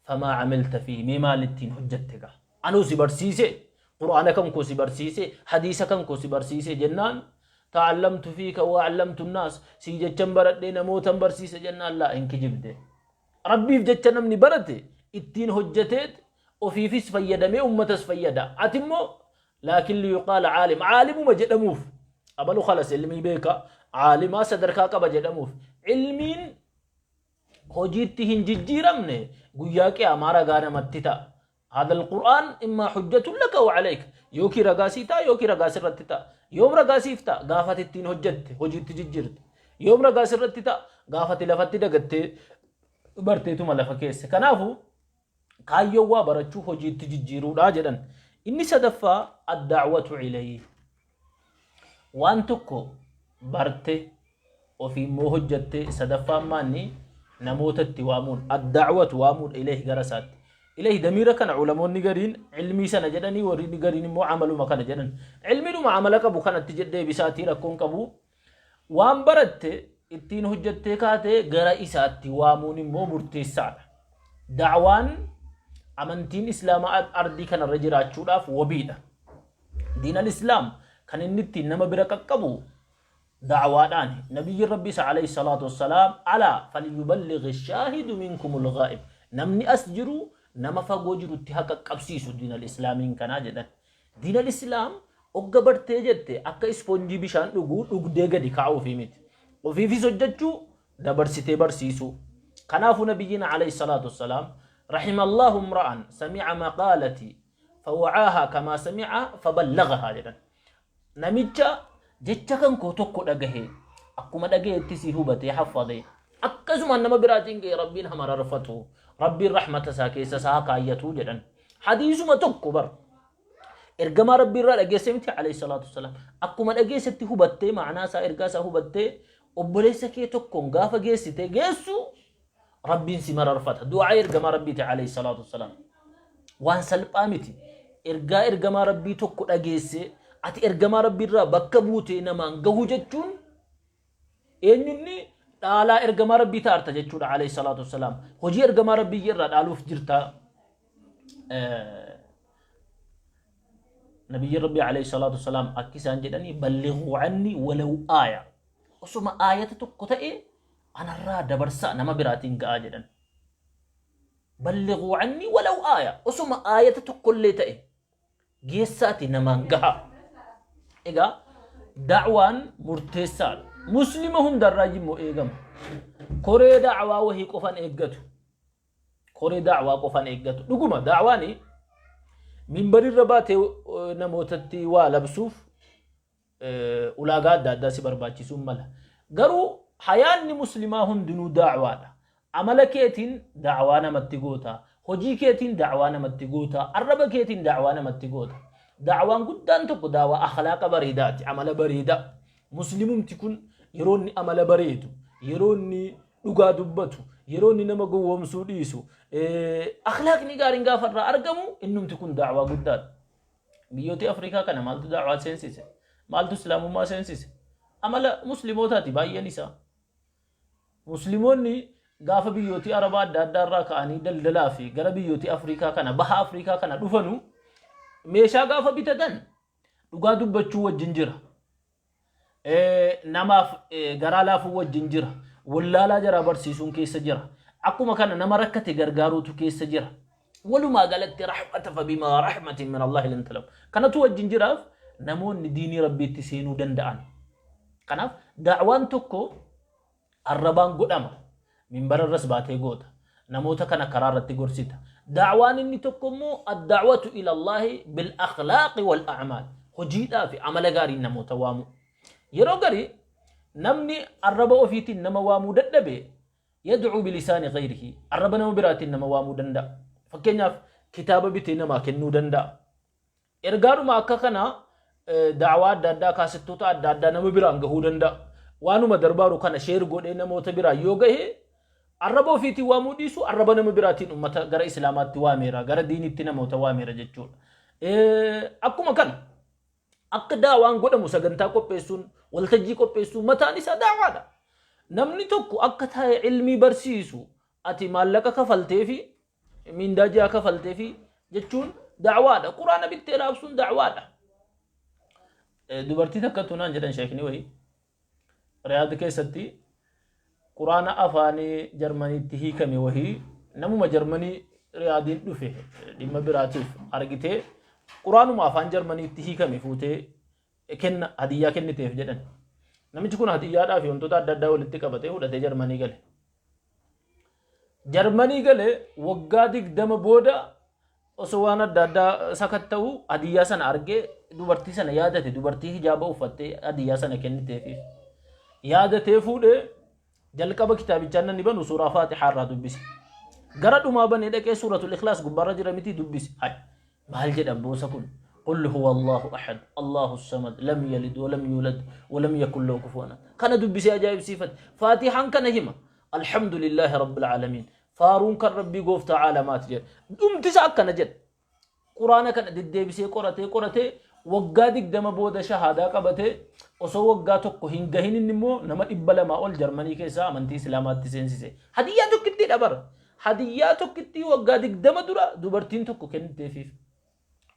famaa camilta fiihi, mee maal ittiin hojjatte gaa, anuu si barsiise, Qur'aana kan koo si barsiise, hadiisa kan koo si barsiise jennaan, ta'allamtu fiika wa allamtu nnaas, sii jechan baradhee namootan barsiise jennaan, laa, hin kijibde. Rabbiif jecha namni barate ittiin hojjateet ofiifis fayyadamee ummatas fayyada. Ati immoo laakin liyuqaala caalim, caalimuma jedhamuuf, abalu khalas ilmii beeka, caalimaa sadarkaa qaba jedhamuuf. Ilmiin hojiitti hin jijjiiramne guyyaa qiyaamaa ragaa namatti ta'a. Hadha al-Qur'aan immaa hujjatun laka wa alayka. Yookiin ragaa sii ta'a yookiin ragaa sirratti ta'a. Yoom ragaa siif ta'a? Gaafa ati ittiin hojjette, hojiitti jijjiirte. Yoom ragaa sirratti ta'a? Gaafa ati lafatti dagattee barteetuma lafa keesse. Kanaafuu kaayyoon waa barachuu hojiitti jijjiiruudha jedhan. Inni sadaffaa ad-da'watu ilayhi. Waan tokko barte, ofii immoo hojjatte, sadaffaan maanni? Namoota itti waamuun, ad-da'watu, waamuudha, ilayhi, gara isaatti. Ilayhi damiira kana ulamoonni gariin ilmii sana jedhanii, warri gariin immoo amaluma kana jedhan. Ilmiidhuma amala qabu kanatti deebisaatii rakkoon qabu. Waan baratte ittiin hojjattee kaatee gara isaatti waamuun immoo murteessaadha. Da'waan amantiin Islaamaa ardii kanarra jiraachuudhaaf wabiidha. Diin al-Islaam kan inni ittiin nama bira qaqqabu da'waadhaani. Nabiyyiin Rabbii isa alayhi salaatu wassalaam, alaa falyuballighi shaahidu minkumul ghaa'ib. Namni as jiru nama fagoo jirutti haa qaqqabsiisu diin al-Islaamiin kanaa jedhan. Diin al-Islaam ogga bartee jette akka ispoonjii bishaan dhuguu dhugdee gadi kaa'uufii miti. Ofiifis hojjechuu, dabarsitee barsiisuu. Kanaafuu Nabiyyiin alayhi salaatu wassalaam, rahimallahu imra'an sami'a maqaalati fawa'aahaa kamaa sami'a faballagahaa jedhan. Namicha jecha kan koo tokko dhagahe, akkuma dhagahetti si hubatee haffadee akkasumaan nama biraatiin ga'e, Rabbiin hamararfatu, Rabbiin rahmata isaa keessa isaa kaayyatu jedhan. Hadiisuma tokko bar ergamaa Rabbii irraa dhageesse miti alayhi salaatu wassalaam, akkuma dhageessetti hubattee, ma'anaa isaa, ergaa isaa hubattee obboleessa kee tokkoon gaafa geessite geessu, Rabbiin si mararfata. Du'aa ergamaa Rabbiiti alayhi salaatu wassalaam. Waan salphaa miti. Ergaa ergamaa Rabbii tokko dhageesse Ati ergamaa Rabbiirraa bakka buutee namaan gahuu jechuun eenyunni dhaalaa ergamaa Rabbii ta'arta jechuudha alayhi salaatu wassalaam. Hojii ergamaa Rabbii irraa dhaaluuf jirta. Nabiyyi Rabbii alayhi salaatu wassalaam akki isaan jedhanii ballighuu anni walaw aaya. Osuma aayata tokko ta'e anarraa dabarsaa nama biraatiin ga'aa jedhan. Ballighuu anni walaw aaya. Osuma aayata tokkollee ta'e geessaati namaan gahaa. Egaa da'waan murteessaadha. Muslima hundarraa immoo eegama. Koree da'waa wahii qofan eeggatu. Koree da'waa qofan eeggatu. Dhuguma da'waani minbarirra baatee namootatti waa labsuuf ulaagaa adda addaa si barbaachisuun mala. Garuu hayaanni muslimaa hundinuu da'waadha. Amala keetiin da'waa namatti goota. Hojii keetiin da'waa namatti goota. Arraba keetiin da'waa namatti goota. Da'waan guddaan tokko da'waa akhlaaqa bareedaati. Amala bareedaa. Muslimumti kun yeroo inni amala bareedu, yeroo inni dhugaa dubbatu, yeroo inni nama gowwoomsuu dhiisu, akhlaaqni gaariin gaafa irraa argamu innumti kun da'waa guddaadha. Biyyoota Afrikaa kana maaltu da'waa seensise? Maaltu islaamummaa seensise? Amala muslimootaati baay'een isaa. Muslimoonni gaafa biyyootii Arabaa adda addaa irraa ka'anii daldalaa fi gara biyyootii Afrikaa kana baha Afrikaa kana dhufanu meeshaa gaafa bitatan dhugaa dubbachuu wajjin jira. Namaaf garaa laafuu wajjin jira. Wallaalaa jaraa barsiisuun keessa jira. Akkuma kana nama rakkate gargaaruutu keessa jira. Walumaa galatti rahmata fabimaa rahmatin min Allahi linta lahum. Kanatu wajjin jiraaf namoonni diinii Rabbiitti seenuu danda'an. Kanaaf da'waan tokko arrabaan godhama. Minbara irras baatee goota. Namoota kana karaa irratti gorsita. Da'waan inni tokko immoo ad-da'watu ila Allahi bil akhlaaqi wal a'maal. Hojiidhaa fi amala gaariin namoota waamuu. Yeroo garii namni arraba ofiitiin nama waamuu dadhabe yad'uu bilisaani ghayrihi. Arraba nama biraatiin nama waamuu danda'a. Fakkeenyaaf kitaaba bitee namaa kennuu danda'a. Ergaadhuma akka kana da'awaa adda addaa kaasettoota adda addaa nama biraan gahuu danda'a. Waanuma darbaaru kana sheer godhee namoota biraan yoo gahe arraba ofiitiin waamuu dhiisu arraba nama biraatiin ummata gara islaamaatti waameera gara diinitti namoota waameera jechuudha. Akkuma kana akka daawaan godhamu sagantaa qopheessuun waltajjii qopheessuun mataan isaa daawaadha. Namni tokko akka taa'ee ilmii barsiisu ati maallaqa kafalteefi mindaa ji'aa kafalteefi jechuun da'waadha. Quraana bittee raabsuun da'waadha. Dubartii takkatu naan jedhan sheekni wayii Riyaad keessatti quraana afaanii Jarmaniitti hiikame wahii namuma Jarmanii Riyaadiin dhufe dhimma biraatiif argitee quraanuma afaan Jarmaniitti hiikame fuutee kenna hadiyyaa kenniteef jedhan. Namichi kun hadiyyaadhaa fi wantoota adda addaa walitti qabatee fudhatee Jarmanii gale. Jarmanii gale waggaa 20 booda osoo waan adda addaa sakatta'u hadiyyaa sana argee dubartii sana yaadate, dubartii hijaaba uffattee hadiyyaa sana kenniteefiif. Yaadatee fuudhee jalqaba kitaabichaan namni banu suuraa Faatihaa irraa dubbise. Gara dhumaa banee dhaqee suuratul Ikhlaas gubbaarra jira miti dubbise. Hay maal jedha boosa kun? Qul huwa Allahu ahad, Allahu samad, lam yalid wa lam yulad wa lam yakun lahu kufuwan ahad. Kana dubbisee ajaa'ibsiifate. Faatihaan kana hima. Alhamdulillahi rabbil aalamiin. Faaruun kan Rabbii gooftaa aalamaati jedha. Dhumti isaa akkana jedha. Quraana kana deddeebisee qoratee qoratee waggaa 20 booda shahaadaa qabatee osoo waggaa tokko hin gahin inni immoo nama 200 ol Jarmanii keessaa amantii Islaamaatti seensise. Hadiyyaa tokkittii dhabara. Hadiyyaa tokkittii waggaa 20 dura dubartiin tokko kenniteefiif.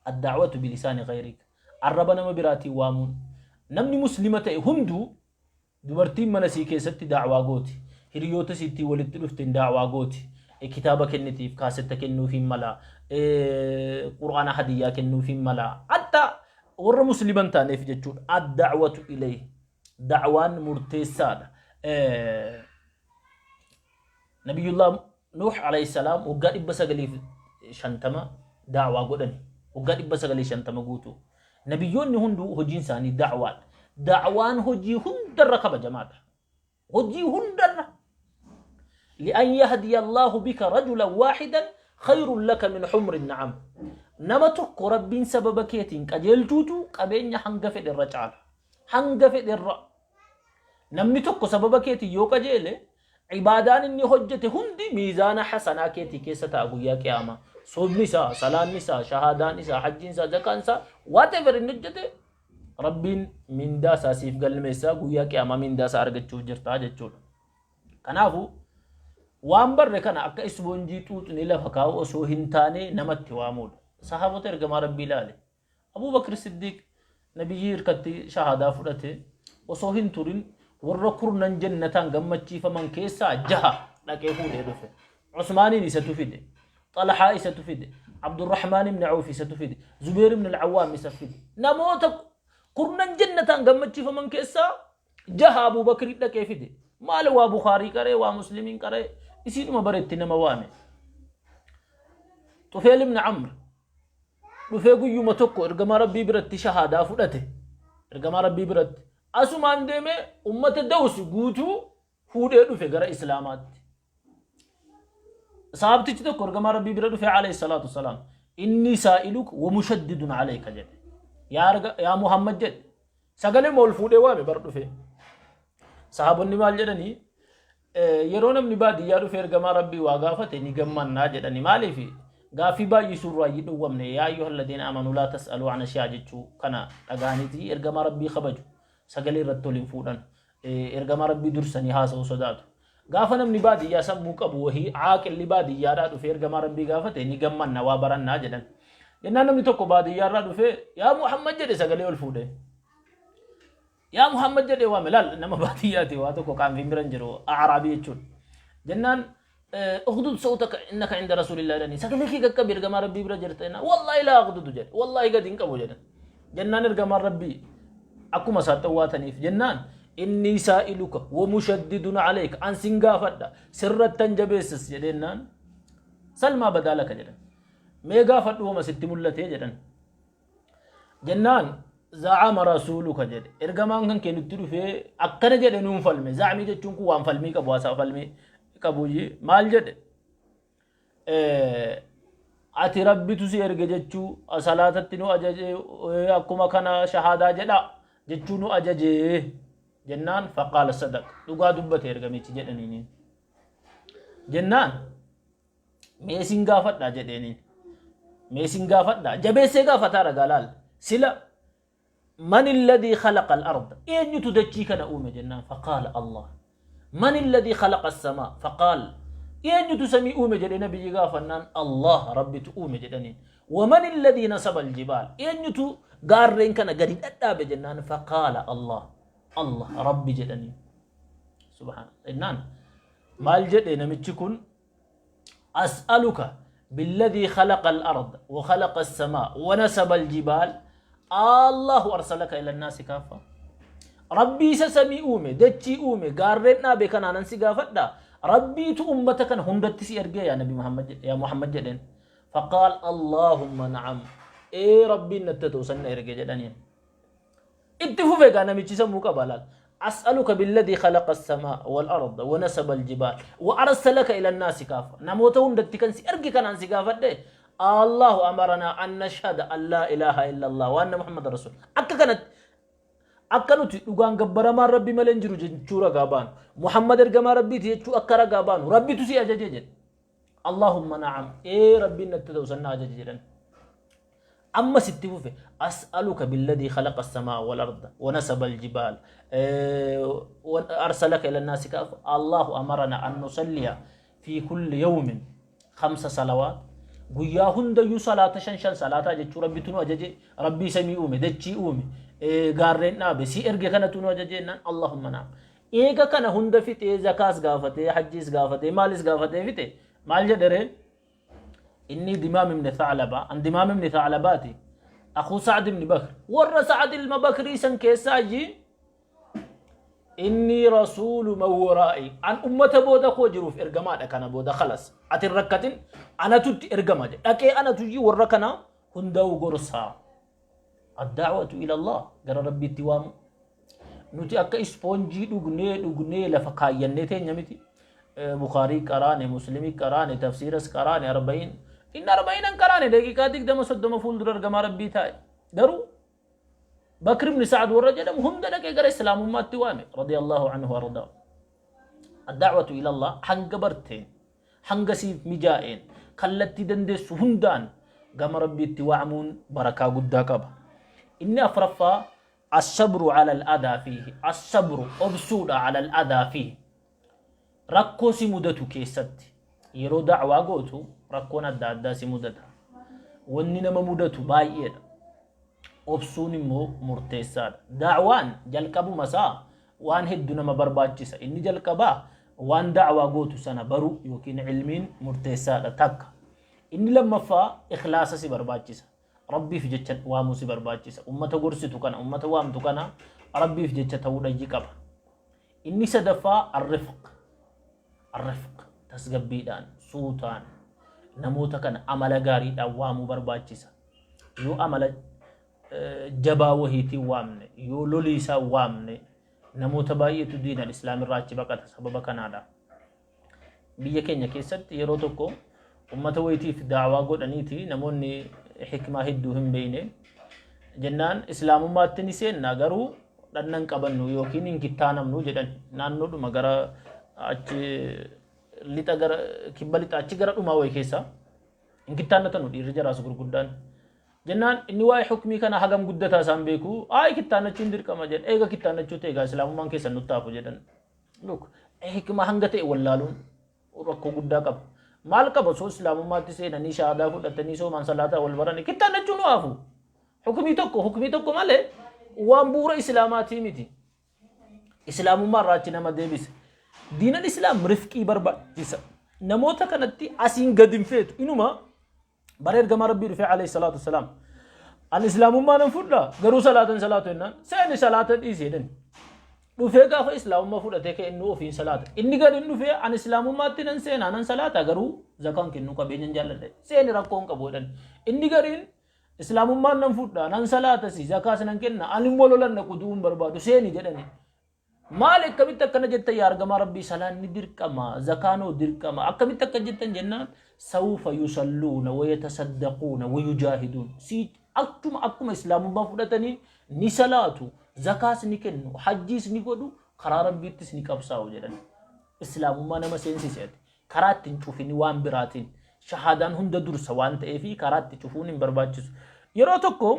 Addaawatu bilisaani ghayrik. Arraba nama biraatiin waamuun. Namni muslima ta'e hunduu dubartiin mana isii keessatti da'waa gooti. Hiriyoota isiittiin walitti dhufteen da'waa gooti. Kitaaba kennitiif, kaasetta kennuufiin mala, Qur'aana hadiyyaa kennuufiin mala. Hatta warra muslima hin taaneef jechuudha. Ad-da'watu ilayhi. Da'waan murteessaadha. Nabiyyullah Nuuh alayhi salaam waggaa 950 da'waa godhani. Waggaa 950 guutuu. Nabiyyoonni hunduu hojiin isaanii da'waadha. Da'waan hojii hundarra kabajamaadha. Hojii hundarra. Li'an yahdiya Allahu bika rajulan waahidan khayrun laka min humri na'am. Nama tokko Rabbiin sababa keetiin qajeelchuutu qabeenya hanga fedhe irra caala. Hanga fedhe irra. Namni tokko sababa keetiin yoo qajeele ibaadaan inni hojjete hundi miizaana hasanaa keetii keessa ta'a guyyaa qiyaamaa. Soomni isaa, salaanni isaa, shahaadaan isaa, hajjiin isaa, zakaan isaa, whatever inni hojjete Rabbiin mindaa isaa siif galmeessaa, guyyaa qiyaamaa mindaa isaa argachuuf jirtaa jechuudha. Kanaafuu waan barre kana akka isboonjii xuuxnii lafa kaa'u osoo hin taane namatti waamuudha. Sahaabota ergamaa Rabbii ilaale. Abuu Bakr Siddiiq nabiyyii hirkatti shahaadaa fudhate, osoo hin turin warra kurnan jannataan gammachiifaman keessaa jaha dhaqee fuudhee dhufe. Usmaaniin isatu fide. Xalhaa isatu fide. Abdurrahmaan ibn Awf isatu fide. Zubeer ibn al-Awwaam isa fide. Namoota kurnan jannataan gammachiifaman keessaa jaha Abuu Bakrii dhaqee fide. Maal waa Bukaarii qaree, waa Muslimiin qaree, isiidhuma baretti nama waame. Xufeel ibn Amr dhufee guyyuma tokko ergamaa Rabbii biratti shahaadaa fudhate. Ergamaa Rabbii biratti. Asumaan deemee ummata Dawsi guutuu fuudhee dhufe gara Islaamaatti. Sahaabtichi tokko ergamaa Rabbii bira dhufee alayhi salaatu wasalaam, inni saa'iluk wa mushaddidun alayka jedhe. Yaa Muhammad jedhe. Sagalee ol fuudhee waame bar dhufe. Sahaabonni maal jedhanii, yeroo namni baadiyyaa dhufee ergamaa Rabbii waa gaafate ni gammannaa jedhani. Maaliif? Gaaffii baay'isuu irraa hin dhowwamne. Yaa ayyuhal ladiina amanuu laa tas'aluu an ashyaa jechuu kana dhagahaniiti ergamaa Rabbii kabaju, sagalee irratti ol hin fuudhan, ergamaa Rabbii dursanii haasa'uu sodaatu. Gaafa namni baadiyyaa sammuu qabu wahii caaqilli baadiyyaadhaa dhufee ergamaa Rabbii gaafate ni gammanna, waa barannaa jedhan. Jennaan namni tokko baadiyyaarraa dhufee yaa Muhammad jedhe, sagalee ol fuudhee. Yaa Muhammad jedhee waame. Laal, nama baadiyyaati, waa tokko qaanfiin bira hin jiru, A'raabii jechuudha. Jennaan ugdud sawtaka innaka inda rasuulillah jedhanii, sagalee kee qaqqabi, ergamaa Rabbii bira jirta jennaan, wallaahi laa aqdudu jedhe, wallaahi gadi hin qabu jedhan. Jennaan ergamaan Rabbii akkuma isaan xawwaataniif jennaan, inni saa'iluka wa mushaddidun alayka, an sin gaafadha, sirrattan jabeessas jedheennaan, salmaa badaalaka jedhan, mee gaafadhu wama sitti mul'atee jedhan. Jennaan za'ama rasuuluka jedhe, ergamaan kan kee nutti dhufee akkana jedhe, nuun falme. Za'amii jechuun kun waan falmii qabu, haasaa falmii qabu. Maal jedhe? Ati Rabbitu si erge jechuu, salaatatti nu ajaje, akkuma kana shahaadaa jedha jechuu nu ajaje jennaan, faqaala sadaq, dhugaa dubbate ergamichi jedhaniini. Jennaan mee isin gaafadha jedheeniin. Mee isin gaafadha, jabeessee gaafataa ragaa laal sila, man alladhii khalaqa al-arda, eenyutu dachii kana uume jennaan, faqaala Allah. Man alladhii khalaqa as-samaa, faqaal, eenyutu samii uume jedhee nabiyyi gaafannaan, Allah, Rabbitu uume jedhaniin. Waman alladhii nasaba al-jibaal, eenyutu gaarreen kana gadi dhadhaabe jennaan, faqaala Allah, Allah, Rabbi jedhaniin. Subhaan jennaan maal jedhe namichi kun? As'aluka billadhii khalaqa al-ard wa khalaqa as-samaa wa nasaba al-jibaal, Allahu arsalaka ila an-naasi kaaffa. Rabbii isa samii uume, dachii uume, gaarreen dhaabe kanaanan si gaafadha. Rabbiitu ummata kana hundatti si ergee yaa Nabi Muhammad jedhe, yaa Muhammad jedheen. Faqaal Allahumma na'am. Ee, Rabbiin natti ta'u san na erge jedhaniin. Itti fufe egaa namichi sammuu qaba laal. As'aluka billadii khalaqa as-samaa wal arda wa nasaba al-jibaal wa arsalaka ila an-naasi kaafa. Namoota hundatti kan si erge kanaan si gaafadhe, Allahu amaranaa an nashhada an laa ilaaha illa Allah wa anna Muhammad rasul. Akka kanatti akka nuti dhugaan gabbaramaan Rabbi malee hin jiru jechuu ragaa baanu. Muhammad ergamaa Rabbiiti jechuu akka ragaa baanu. Rabbitu si ajaje jedhe. Allahumma na'am. Ee, Rabbiin natti ta'u san na ajaje jedhan. Ammas itti fufe, as'aluka billadii khalaqa as-samaa wal arda wa nasaba al-jibaal wa arsalaka ila an-naasi kaafa, Allahu amarana an nusalliya fi kulli yawmin khamsa salawaat, guyyaa hundayyuu salaata shan shan salaataa jechuu Rabbitu nu ajaje, Rabbii samii uume, dachii uume, gaarreen dhaabe si erge kanatu nu ajaje jennaan, Allahumma na'am. Eega kana hunda fixee, zakaas gaafatee, hajjiis gaafatee, maalis gaafatee fixe, maal jedhe ree? Inni Dimaam ibn Tha'laba, an Dimaam ibn Tha'labaati, akuu Sa'd ibn Bakr, warra Sa'd ilma Bakrii san keessaa ji, inni rasuulu man waraa'i, an ummata booda koo jiruuf ergamaadha, kana booda khalas ati hin rakkatin, anatutti ergama jedhe, dhaqee anatu ji warra kana hundaa'u gorsaa. Addaawatu ila Allah, gara Rabbiitti waamu. Nuti akka ispoonjii dhugnee dhugnee lafa kaayyannee teenya miti. Bukaarii qaraane, Muslimii qaraane, tafsiiras qaraane, arba'iin. Inni arba'iinan qaraane daqiiqaa 20 30 fuuldura ergamaa Rabbii taa'e. Garuu Bakr ibn Sa'ad warra jedhamu hunda dhaqee gara Islaamummaatti waame. Radiyallahu anhu ardaa. Addaawatu ila Allah hanga barteen, hanga siif mijaa'een, kallattii dandeessu hundaan gama Rabbiitti waamuun barakaa guddaa qaba. Inni afraffaa As-sabru ala al-adaa fiihi. As-sabru obsuudha ala al-adaa fiihi. Rakkoo si mudatu keessatti yeroo da'waa gootu rakkoon adda addaa si mudata. Wanni nama mudatu baay'eedha. Obsuun immoo murteessaadha. Da'waan jalqabuma isaa waan heddu nama barbaachisa. Inni jalqabaa waan da'waa gootu sana baruu yookiin ilmiin murteessaadha takka. Inni lammaffaa ikhlaasa si barbaachisa. Rabbiif jecha waamuu si barbaachisa. Ummata gorsitu kana, ummata waamtu kana Rabbiif jecha ta'uu dhayyi qaba. Inni sadaffaa arrifq. Arrifq tasgabbiidhaan, suutaan namoota kana amala gaariidhaan waamuu barbaachisa. Yoo amala jabaa wahiitiin waamne, yoo loliisaa waamne, namoota baay'eetu diinal islaam irraa achi baqata sababa kanaadha. Biyya keenya keessatti yeroo tokko ummata wayitiif daawaa godhaniiti namoonni hikmaa hedduu hin beekne jennaan islaamummaatti ni seenna garuu dhanna hin qabannu yookiin hin kittaanamnu jedhan naannoodhuma gara achi lixa gara kibba lixa achi gara dhumaa wayii keessa hin kittaannatanu dhiirri jaraas gurguddaan. Jennaan inni waa'ee hukmii kana hagam guddataa isaan beeku ayi kittaannachuun dirqama jedhan eega kittaannachuu ta'e egaa islaamummaan keessan nutti hafu jedhan. Look, hikmaa hanga ta'e wallaaluun rakkoo guddaa qaba. Maal qaba osoo islaamummaatti seenanii shahaadaa fudhatanii soomaan salaataa wal baranii kittaannachuun nu hafu. Hukmii tokko malee waan bu'uura islaamaatii miti. Islaamummaa irraa achi nama deebise. Diinan islaam rifqii barbaachisa. Namoota kanatti asiin gadi hin feetu. Inuma bara ergamaa Rabbii dhufee alayhi salaatu wassalaam. Ani islaamummaa nan fudha garuu salaatan salaatu jennaan seeni salaata dhiisi jedhan. Dhufee gaafa islaamummaa fudhatee ka'e inni ofiin salaata. Inni gadi hin dhufee ani islaamummaatti nan seenaa nan salaata garuu zakaan kennuu qabeenyan jaalladha. Seeni rakkoo hin qabu jedhan. Inni gadiin islaamummaan nan fudha nan salaatasi zakaas nan kenna ani immoo lolan dhaqu du'uu hin barbaadu seeni jedhani. Maali akkamitti akkana jettan yaa argamaa Rabbii salaanni dirqama zakaanoo dirqama akkamitti akka jettan jennaan sawfa yusalluuna wayatasaddaquuna wayujaahiduun si akkuma akkuma islaamummaa fudhataniin ni salaatu zakaas ni kennu hajjiis ni godhu karaa Rabbiittis ni qabsaa'u jedhan islaamummaa nama seensise ati karaa itti hin cufini waan biraatiin shahaadaan hunda dursa waan ta'eefi karaa itti cufuun hin barbaachisu yeroo tokko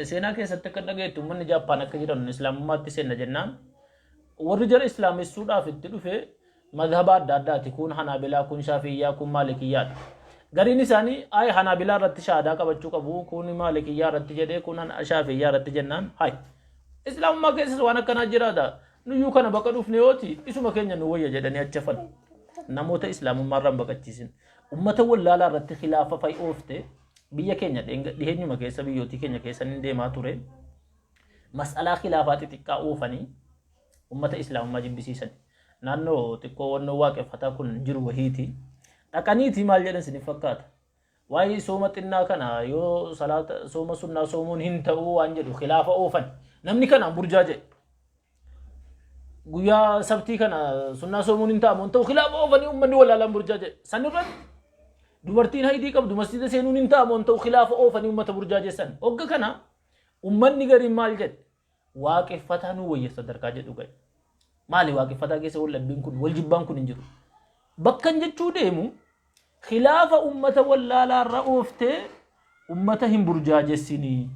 Seenaa keessatti akka dhagayetti uummanni Jaappaan akka jiran islaamummaatti seenna jennaan warri jara islaamessuudhaaf itti dhufe madhaba adda addaati kun Hanaabilaa kun Shaafiyyaa kun Maalikiyyaadha. Gariin isaanii ay Hanaabilaa irratti shaadaa qabachuu qabu kun Maalikiyyaa irratti jedhee kun Shaafiyyaa irratti jennaan hay islaamummaa keessas waan akkanaa jiraata nuyyuu kana baqa dhufne yooti isuma keenya nu wayya jedhanii achi hafan namoota islaamummaa irraa hin baqachiisin ummata wallaalaa irratti khilaafa fa'i oofte. Biyya keenya dhiheenyuma keessa biyyootii keenya keessa ni deemaa ture. Mas'alaa khilaafaa xixiqqaa oofanii ummata islaamummaa jibbisiisan. Naannoo xiqqoo wannoo waaqeffataa kun jiru wahiiti. Dhaqaniiti maal jedhan isiniif fakkaata? Waa'ee sooma xinnaa kana yoo salaata sooma sunnaa soomuun hin ta'uu waan jedhu khilaafa oofan. Namni kanaan burjaa jedhe. Guyyaa sabtii kana sunnaa soomuun hin ta'amu hin ta'u khilaafa oofanii uummanni wallaalaan burjaaje. San irratti dubartiin haydii qabdu masjida seenuun hin ta'amu hin ta'u khilaafa oofanii uummata burjaajessan. Hogga kana uummanni gariin maal jedhe? Waaqeffataa nu wayya sadarkaa jedhu ga'e. Maali waaqeffataa keessa wal dhabbiin kun wal jibbaan kun hin jiru. Bakkan jechuu deemu khilaafa uummata wallaalaa irra ooftee uummata hin burjaajessinii.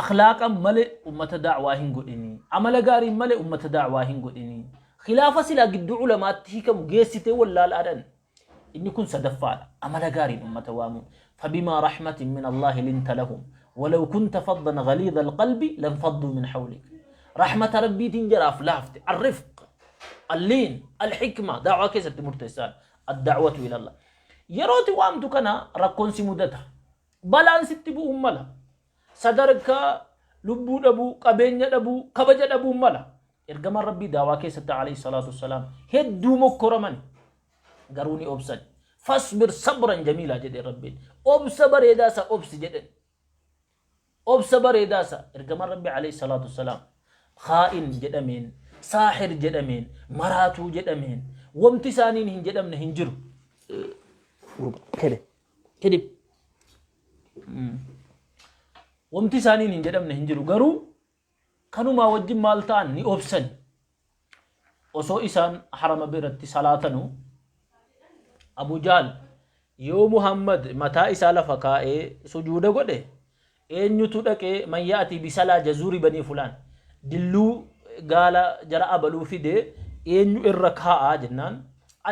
Akhlaaqan malee ummata da'waa hin godhini. Amala gaariin malee ummata da'waa hin godhini. Khilaafa silaa gidduu ulamaatti hiikamu geessitee wallaalaadhan. Inni kun sadaffaadha. Amala gaariin ummata waamuun. Fabimaa rahmatin min Allaahi linta lahum. Walaw kunta faddan ghaliidha alqalbi lanfadduu min hawlik. Rahmata Rabbiitiin jaraaf laafte. Arrifq, alliin, alhikma da'waa keessatti murteessaadha. Adda'watu ilallah. Yerooti waamtu kana rakkoon si mudata. Balaan sitti bu'uun mala. Sadarkaa lubbuu dhabuu, qabeenya dhabuu, kabaja dhabuun mala. Ergamaan Rabbii daawaa keessatti alayhi salaatu wassalaam hedduu mokkoraman garuu ni obsan. Fasbir sabran jamiilaa jedheen Rabbiin. Obsa bareedaa isa obsi jedheen. Obsa bareedaa isa ergamaan Rabbii alayhi salaatu wassalaam khaa'in jedhameen, saaxir jedhameen, maraatuu jedhameen, wamti isaaniin hin jedhamne hin jiru. Kede. Kidib. Wamti isaaniin hin jedhamne hin jiru garuu kanumaa wajjin maal ta'an ni obsan. Osoo isaan harama biratti salaatanu Abu Jahl yoo Muhammad mataa isaa lafa kaa'ee sujuuda godhe Eenyutu dhaqee man ya'tii bisalaa jazuuri banii fulaan dilluu gaala jara abaluu fidee eenyu irra kaa'aa jennaan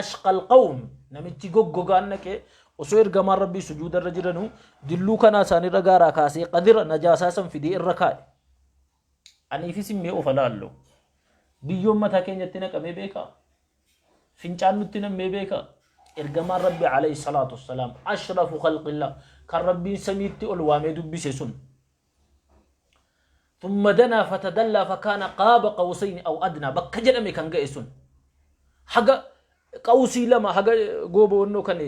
ashqal qawm namichi goggogaan dhaqee osoo ergamaan rabbii sujuuda irra jiranuu dilluu kanaa isaanirra gaaraa kaasee qadira najaasaa san fidee irra kaa'e. Aniifis mee of laallu. Biyyoon mataa keenyatti naqamee beekaa? Fincaan nutti nammee beekaa? Ergamaan Rabbi alayhi salaatu wassalaam ashrafu khalqillah kan Rabbiin samiitti ol waamee dubbise sun. Thumma danaa fatadallaa fakaana qaaba qawsayni aw adnaa bakka jedhame kan ga'e sun. Haga qawsii lama haga gooba wannoo kan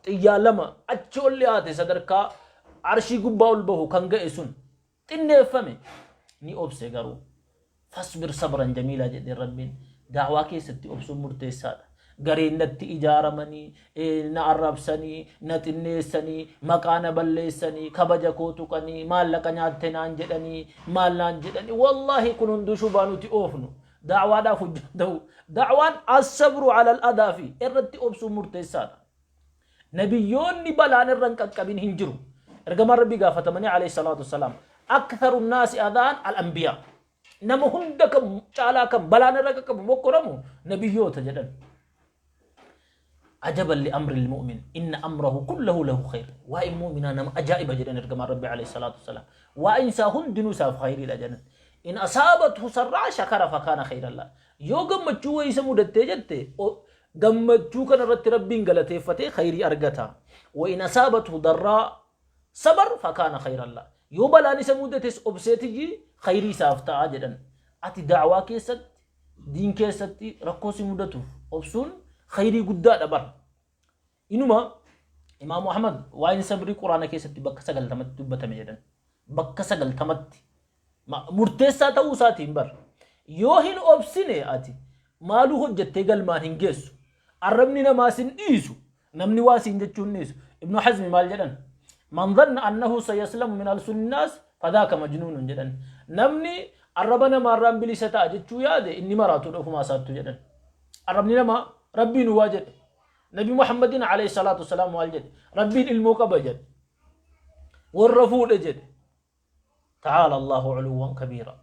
xiyyaa lama achi ol dhiyaate sadarkaa arshii gubbaa ol bahu kan ga'e sun. Xinneeffame. Ni obse garuu. Fasbir sabran jamiilaa jedheen Rabbiin. Da'waa keessatti obsuun murteessaadha. Gareen natti ijaaramanii, na arrabsanii, na xinneessanii, maqaa na balleessanii, kabaja koo tuqanii, maallaqa nyaatte naan jedhanii, maal naan jedhanii. Wallaahi kun hunduu shubaa nuti oofnu. Da'waadhaaf hojjaa ta'u. Da'waan as-sabru alal adaa fi irratti obsuun murteessaadha. Nabiyyoonni balaan irra hin qaqqabin hin jiru. Ergamaan Rabbii gaafatamanii alayhi salaatu wassalaam aktharu naasi adaan al-anbiyaa. Nama hunda kan caalaa kan balaan irra qaqqabu mokkoramu nabiyyoota jedhan. Ajaban li amri mu'min inna amrahu kullahu lahu khayr. Waa'een mu'minaa nama ajaa'iba jedhan ergamaan Rabbii alayhi salaatu wassalaam. Waa'een isaa hundinuu isaaf khayriidha jedhan. In asaabathu sarraa shakara fakaana khayran la. Yoo gammachuu wayii isa mudattee jette Gammachuu kana irratti Rabbiin galateeffatee khayrii argata. Wa in asaabathu darraa sabar fakaana khayran la. Yoo balaan isa mudates obseetiyyi khayrii isaaf ta'a jedhan. Ati da'waa keessatti, diin keessatti rakkoo si mudatuuf obsuun khayrii guddaadha bar. Inuma Imaamu Ahmad waa'een sabrii Quraana keessatti bakka sagaltamatti dubbatame jedhan. Bakka sagaltamatti. Murteessaa ta'uu isaatiin bar. Yoo hin obsine ati maaluu hojjettee galmaan hin geessu. Arrabni namaa sin dhiisu. Namni waa siin jechuu hin dhiisu. Ibnu Hazmi maal jedhan? Man dhanna annahu sayaslamu min alsunni naas fadhaaka majnuunun jedhan. Namni arraba namaarraan bilisa ta'a jechuu yaade inni maraatuudha ofumaa isaattu jedhan. Arrabni namaa Rabbiin waa jedhe. Nabi Muhammadin alayhi salaatu wasalaam maal jedhe? Rabbiin ilmoo qaba jedhe. Warra fuudhe jedhe. Ta'aala Allahu culuwwan kabiira.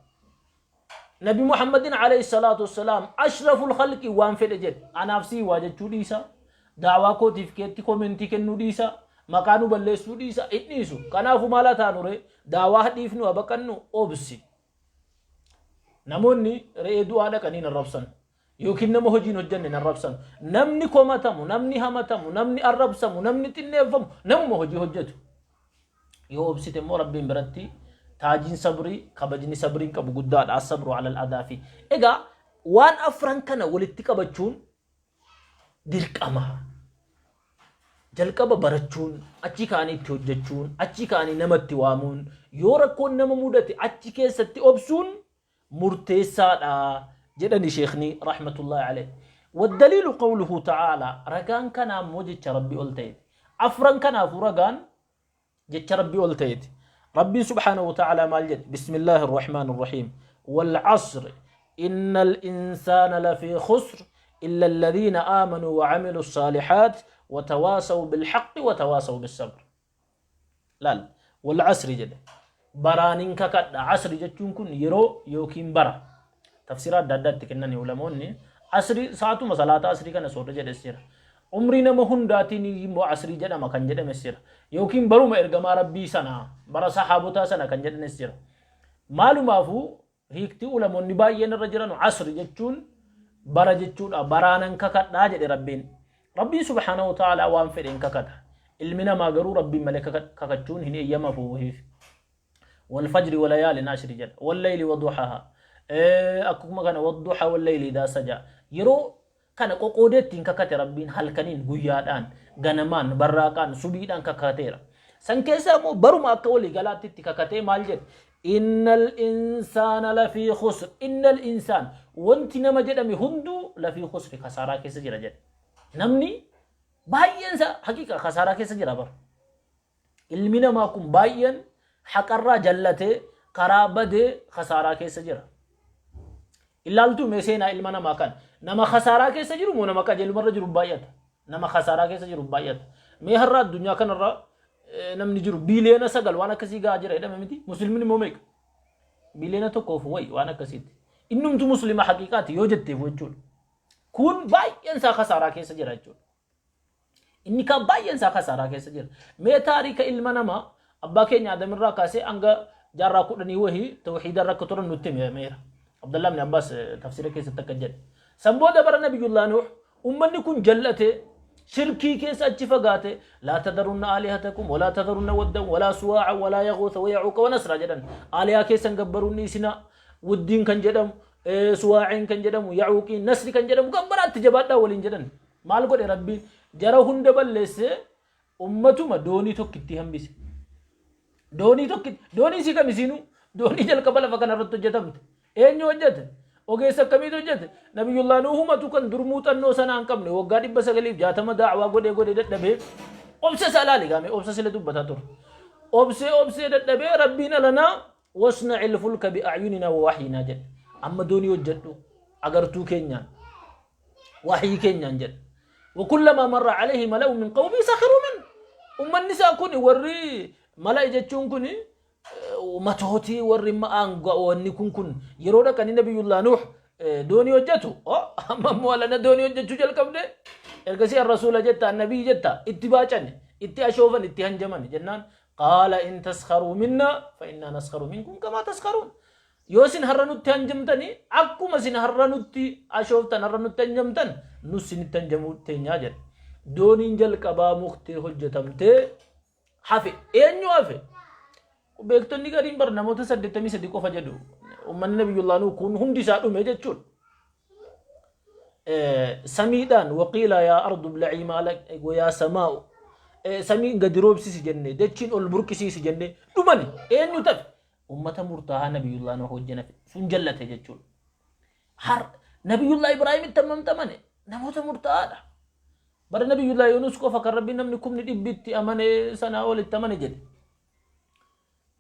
Nabi Muhammadin alayhi salaatu wassalaam ashraful khalqi waan fedhe jedhe. Anaaf sii waa jechuu dhiisa. Daawaa kootiif keetti komentii kennuu dhiisa. Maqaa nu balleessuu dhiisa. Hin dhiisu. Kanaafuu maal haa taanu ree? Daawaa dhiifnu haa baqannu obsi. Namoonni re'ee du'aa dhaqanii hin arrabsan. Yookiin nama hojii hin hojjenne hin arrabsan. Namni komatamu, namni hamatamu, namni arrabsamu, namni xinneeffamu namuma hojii hojjetu. Yoo obsite immoo Rabbiin biratti taajiin sabrii kabajni sabriin qabu guddaadha. As-sabru alal adaa fi. Egaa waan afran kana walitti qabachuun dirqama. Jalqaba barachuun, achii ka'anii itti hojjechuun, achii ka'anii namatti waamuun, yoo rakkoon nama mudate achi keessatti obsuun murteessaadha jedhani sheekni rahmatullahi alayhi. Waddaliilu qawluhu ta'aalaa ragaan kanaa immoo jecha Rabbi ol ta'eeti. Afran kanaafuu ragaan jecha Rabbi ol ta'eeti. Rabbiin subhaanahu wa ta'aalaa maal jedhe? Bismillaahi arrahmaan arrahiim. Wal asr innal insaana lafii khusr illa alladhiina aamanuu wa amilu saalihaat wa tawaasaw bilhaqqi wa tawaasaw bissabr. Laal wal asri jedhe. Baraanin kakadha. Asri jechuun kun yeroo yookiin bara. Tafsiira adda addaa itti kennani ulamoonni. Asri sa'atuma salaata asrii kana soorra jedhes jira. Umrii nama hundaatiin immoo asrii jedhama kan jedhames jira. Yookiin baruma ergamaa rabbii sana bara sahaabotaa sana kan jedhanis jira. Maalumaafuu hiikti ulamoonni baay'een irra jiran asri jechuun bara jechuudha. Baraanan kakadhaa jedhe rabbiin. Rabbiin subhaanahu wa ta'aalaa waan fedheen kakata. Ilmi namaa garuu rabbiin malee kakachuun hin eeyyamafuufiif. Wal fajri walayaalin ashri jedha. Wal layli waduhaha. Akkuma kana wadduha wal layli idaa saja. Yeroo kana qoqoodee ittiin kakate Rabbiin halkaniin, guyyaadhaan, ganamaan, barraaqaan, subiidhaan kakateera. San keessaa immoo baruma akka walii galaatti itti kakatee maal jedhe? Innal insaana lafii khusr. Innal insaan wanti nama jedhame hunduu lafii khusri kasaaraa keessa jira jedhe. Namni baay'een isaa haqiiqa kasaaraa keessa jira bara. Ilmi namaa kun baay'een haqarraa jallatee karaa badee kasaaraa keessa jira. Ilaaltuu mee seenaa ilma namaa kan nama kasaaraa keessa jiru moo nama qajeelumarra jiru baay'ata? Nama kasaaraa keessa jiru baay'ata. Mee har'a addunyaa kanarra Namni jiru biiliyoona 9 waan akkasii gahaa jira jedhame miti. Musliimni immoo meeqa? Biiliyoona 1f wayi waan akkasiitti. Innumtu muslima haqiiqaati yoo jetteef jechuudha. Kun baay'een isaa kasaaraa keessa jira jechuudha. Inni kaan baay'een isaa kasaaraa keessa jira. Mee taarika ilma namaa abbaa keenya Adamirraa kaasee hanga jaarraa 10 wahii tawhiida irra akka turan nutti himeera. Abdallah ibn Abbaas tafsiira keessatti akka jedhe. San booda bara Nabiyyullaa Nuh ummanni kun jallate, shirkii keessa achi fagaate, laa tadarunna aalihatakum walaa tadarunna waddan walaa suwaa'a walaa yaguutha wayacuuqa wanasra jedhan. Aalihaa keessan gabbaruun dhiisinaa, wuddiin kan jedhamu, suwaaciin kan jedhamu, yacuuqiin, nasri kan jedhamu gabbaraatti jabaadhaa waliin jedhan. Maal godhe Rabbiin? Jara hunda balleessee ummatuma doonii tokkittii hambise. Doonii tokkitti, doonii isii kam isiinuu? Doonii jalqaba lafa kana irratti hojjetamte. Eenyu hojjete? Ogeessa akkamiitu hojjete? Nabiyyullaa Nuuhumatu kan dur muuxannoo sanaa hin qabne waggaa 960 daawaa godhee godhee dadhabee obsa isaa ilaali gaamee obsa sila dubbataa ture. Obsee obsee dadhabee Rabbiin alanaa wasna'il fulka bi'acyuninaa wa wahyinaa jedhe. Amma doonii hojjedhu agartuu keenyaan, wahyii keenyaan jedhe. Wakullamaa marra alayhi mala'u min qawmii sakhiruu min. Ummanni isaa kun warri mala'i jechuun kun matootii warri aangawoonni kun yeroo dhaqanii Nabiyyullaa Nuuh doonii hojjetu, amma immoo alana doonii hojjechuu jalqabde, ergasii ar-rasuula jetta, annabiyyi jetta, itti baacani, itti ashoofan, itti hanjaman jennaan, qaala in taskharuu minna fa innaa naskharu minkum kamaa taskharuun. Yoo isin har'a nutti hanjamtani, akkuma isin har'a nutti ashooftan, har'a nutti hanjamtan, nus isinitti hanjamuu teenyaa jedhe. Dooniin jalqabaa muktee hojjetamtee hafe. Eenyu hafe? Beektonni gariin bar namoota 83 qofa jedhu. Uummanni Nabiyyullaa Nuh kun hundi isaa dhume jechuudha. Samiidhaan waqiila yaa ardu bla'ii maala yaa samaa'u, samiin gadi roobsisi jenne, dachiin ol burqisiisi jenne, dhumani. Eenyu tafe? Ummata murtaahaa Nabiyyullaa Nuh wajjin hafe sun jallate jechuudha. Har Nabiyyullaa Ibraahimitti hammamtu amane? Namoota murtaa'aadha. Bara Nabiyyullaa Yunus qofa kan Rabbiin namni kumni dhibbi itti amane, sanaa ol itti amane jedhe.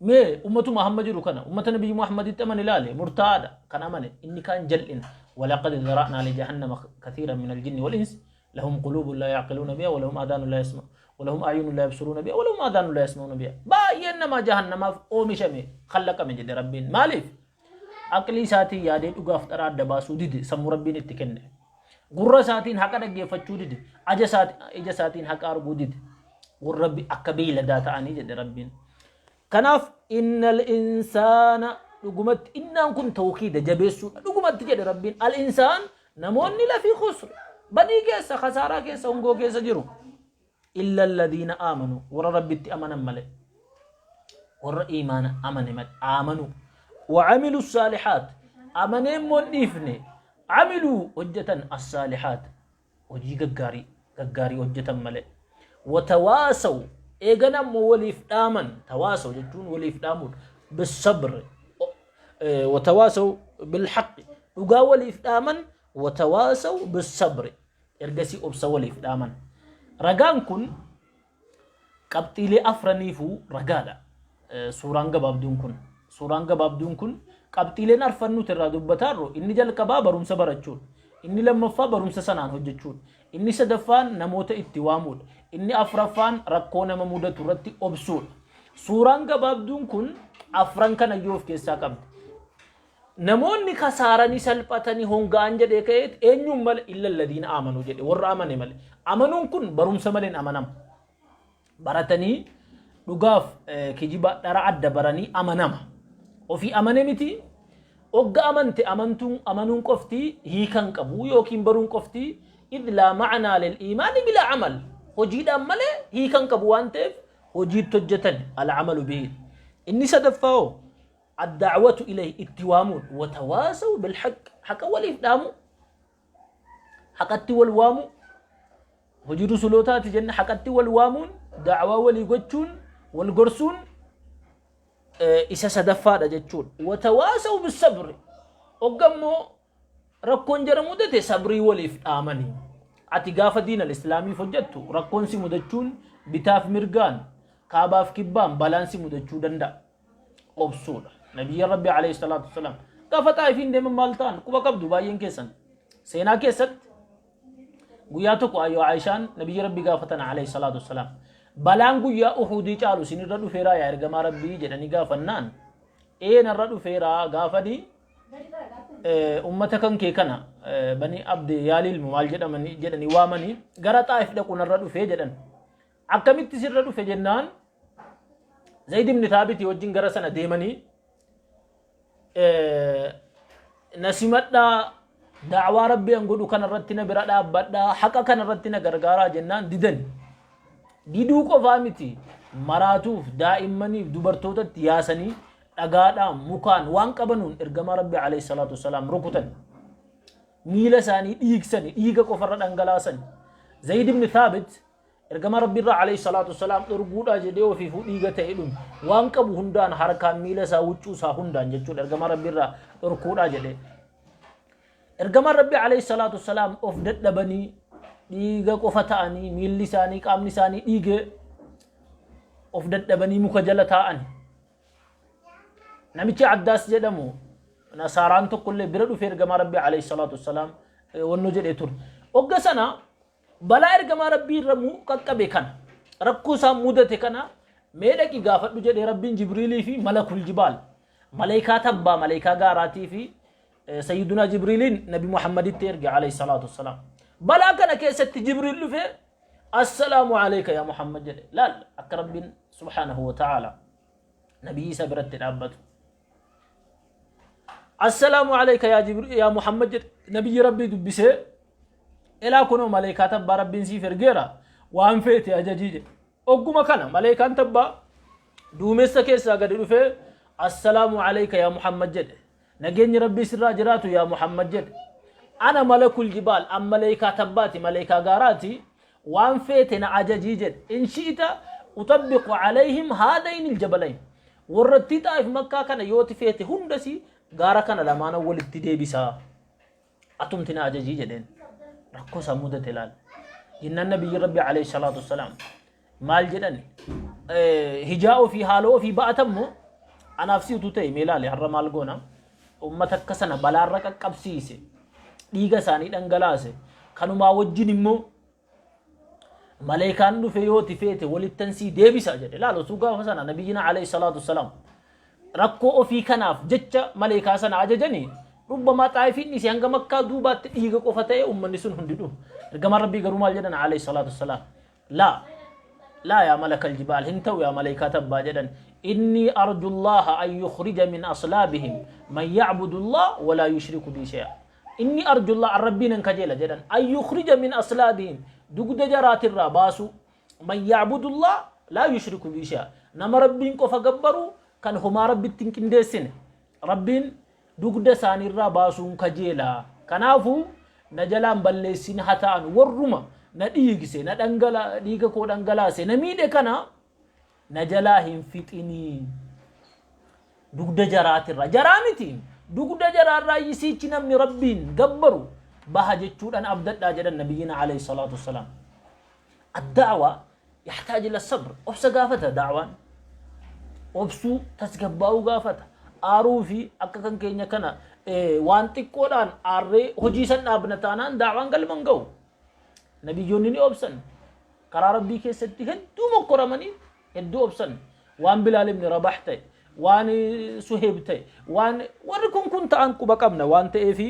Mee ummatuma hamma jiru kana ummata Nabiyyi Muhammaditti amane ilaale, murtaa'aadha kan amane, inni kaan jal'ina. Walaqad zara'naa li jahannama kathiiran min aljinni wal insi lahum quluubun laa ya'qiluuna biha walahum aadaanun laa yasma'u walahum a'yunun laa yabsuruuna biha walahum aadaanun laa yasma'uuna biha. Baay'een namaa jahannamaaf oomishame, khallaqame jedhe Rabbiin. Maaliif? Aqlii isaatiin yaadee dhugaaf dhara adda baasuu dide, sammuu Rabbiin itti kenne. Gurra isaatiin haqa dhaggeeffachuu dide, ija isaatiin haqa arguu dide. Warra akka beeyladaa ta'anii jedhe Rabbiin. Kanaaf innal insaana, dhugumatti, innaan kun tawkiida, jabeessuudha, dhugumatti jedhe Rabbiin, al insaan, namoonni, lafii khusr, badii keessa, khasaaraa keessa, hongoo keessa jiru, illa alladhiina aamanu, warra Rabbitti amanan malee, warra iimaana amane malee, aamanu wa amilu saalihaat, amanee immoo hin dhiifne, amiluu, hojjetan, as-saalihaat, hojii gaggaarii gaggaarii hojjetan malee, watawaasaw, eegana ammoo waliif dhaaman, tawaasaw jechuun waliif dhaamuudha, bisabr, watawaasaw bilhaqqi, dhugaa waliif dhaaman, watawaasaw bisabri, ergasii obsa waliif dhaaman. Ragaan kun qabxiilee afraniifuu ragaadha. Suuraan gabaabduun kun qabxiileen arfan nuti irraa dubbataarru, inni jalqabaa barumsa barachuudha, inni lammaffaa barumsa sanaan hojjechuudha, inni sadaffaan namoota itti waamuudha, inni afraffaan rakkoo nama mudatu irratti obsuudha. Suuraan gabaabduun kun afran kana iyyuu of keessaa qabdi. Namoonni kasaaranii, salphatanii, honga'an jedhee ka'eet eenyuun malee? Illa alladiina aamanuu jedhe, warra amane malee. Amanuun kun barumsa malee hin amanama. Baratanii dhugaaf kijiba, dhara adda baranii amanama. Ofii amane miti, ogga amante amantuun amanuun qofti hiikan qabu yookiin baruun qofti, id laa ma'anaa lil iimaani bilaa amal, hojiidhaan malee hiikan qabu waan ta'eef hojiitti hojjetan, al'amalu bihi. Inni sadaffaa hoo? Adda'watu ilayhi, itti waamuun, watawaasaw bilhaq, haqa waliif dhaamu, haqatti wal waamu hojii rusulootaati jenne. Haqatti wal waamuun, da'waa walii gochuun, wal gorsuun isa sadaffaadha jechuudha. Watawaasaw bisabri, oggammoo rakkoon jara mudate sabrii waliif dhaamanii. Ati gaafa diinal islaamiif hojjettu rakkoon si mudachuun, bitaaf mirgaan, kaabaaf kibbaan balaan si mudachuu danda'a. Obsuudha. Nabiyya Rabbi alayhi salaatu wasalaam gaafa Xaa'ifiin deeman maal ta'an quba qabdu baay'een keessan. Seenaa keessatti guyyaa tokko ayyoo Aayishaan nabiyyi Rabbi gaafatan alayhi salaatu wasalaam. Balaan guyyaa Uhudii caalu isinirra dhufeeraa yaa ergamaa Rabbii jedhanii gaafannaan, ee narra dhufeeraa gaafanii ummata kan kee kana bani abdi yaaliil maal jedhamanii jedhanii waamanii gara Xaa'if dhaqu narra dhufee jedhan. Akkamitti sirra dhufe jennaan Zayd ibn Thaabit wajjin gara sana deemanii na simadhaa da'waa rabbi an godhu kana irratti na bira dhaabbadhaa haqa kana irratti na gargaaraa jennaan didan. Diduu qofaa miti maraatuuf daa'immaniif dubartootatti yaasanii dhagaadhaan mukaan waan qabanuun ergamaa rabbi alayhi salaatu wassalaam rukutan. Miila isaanii dhiigsani dhiiga qofarra dhangalaasan. Zayd ibn Thaabit Ergamaa Rabbii irraa alayhi salaatu wassalaam dhorguudhaa jedhee ofiifuu dhiiga ta'e dhume. Waan qabu hundaan harkaan miila isaa huccuu isaa hundaan jechuudha ergamaa Rabbii irraa dhorkuudhaa jedhee. Ergamaan Rabbii alayhi salaatu wassalaam of dadhabanii dhiiga qofa ta'anii miilli isaanii qaamni isaanii dhiigee of dadhabanii muka jala taa'an. Namichi Addaas jedhamu nasaaraan tokkollee bira dhufee ergamaa Rabbii alayhi salaatu wassalaam wannoo jedhee ture. Ogga sana Balaa ergamaa Rabbii irra qaqqabe kana, rakkoo isaan mudate kana mee dhaqi gaafadhu jedhee Rabbiin Jibriilii fi Malakul Jibaal, maleekaa tabbaa, maleekaa gaaraatii fi Sayyidunaa Jibriiliin Nabi Muhammaditti erge alayhi salaatu wassalaam. Balaa kana keessatti Jibriil dhufee Assalaamu alayka yaa Muhammad jedhe. Laal akka Rabbiin subhaanahu wa ta'aala nabiyyi isa biratti dhaabbatu. Assalaamu alayka yaa Jibriil yaa Muhammad jedhe nabiyyi Rabbii dubbisee Elaa kunoo maleekaa tabbaa Rabbiin siif ergeera waan feete ajajii jedhe. Ogguma kana maleekaan tabbaa duumessa keessaa gadi dhufee assalaamu alayka yaa Muhammad jedhe. Nageenyi Rabbii sirraa jiraatu yaa Muhammad jedhe. Ana malakul jibaal an maleekaa tabbaati maleekaa gaaraati waan feete na ajajii jedhe. In shi'ita utabbiqu alayhim haadayni aljabalayn. Warrattii xaa'if makkaa kana yooti feete hundasi gaara kana lamaana walitti deebisaa. Atumti na ajajii jedheen. Rakkoo isaa mudate ilaal. Jennaan nabiyyi Rabbi alayhi salaatu wassalaam maal jedhan hijaa ofii haaloo ofii ba'atammoo anaaf si utuu ta'e mee ilaali har'a maal goona ummata akka sana balaarra qaqqabsiise dhiiga isaanii dhangalaase kanumaa wajjin immoo Maleekaan dhufe yoo ti feete walittan sii deebisa jedhe. Laal osoo gaafa sana nabiyyina alayhi salaatu wassalaam rakkoo ofii kanaaf jecha maleekaa sana ajajanii rubbamaa xaa'ifiin dhiise hanga makkaa duubaatti dhiiga qofa ta'e ummanni sun hundi dhumu. Ergamaan rabbii garuu maal jedhan alayhi salaatu wassalaam laa laa yaa malakal jibaal hin ta'u yaa maleekaa tabbaa jedhan inni arjullaha an yukhrija min aslaabihim man yacbudullah walaa yushriku bii shay'a Inni arjullaa an Rabbii nan kajeela jedhan. An yukhrija min aslaabihim dugda jaraatirraa baasuu. Man ya'budullaa laa yushriku bii shay'a. Nama Rabbiin qofa gabbaru kan homaa Rabbitti hin qindeessine. Rabbiin dugda isaaniirraa baasuun kajeela. Kanaafuu na jalaan balleessin haa ta'an warruma na dhiigse na dhangala dhiiga koo dhangalaase na miidhe kana na jalaa hin fixinii. Dugda jaraatirraa jaraa miti dugda jaraarraa yisiichi namni Rabbiin gabbaru baha jechuudhaan abdadhaa jedhan nabiyyiina alayhi salaatu wassalaam. Adda'wa yaxtaaj ila sabr obsa gaafata da'waan obsuu tasgabbaa'uu gaafata aaruu fi akka kan keenya kana waan xiqqoodhaan aarree hojii san dhaabna taanaan da'waan galma hin ga'u. Nabiyyoonni ni obsan karaa Rabbii keessatti hedduu mokkoramanii hedduu obsan waan Bilaal ibn Rabaah ta'e waan Suheeb ta'e waan warri kun kun ta'an quba qabna waan ta'eefi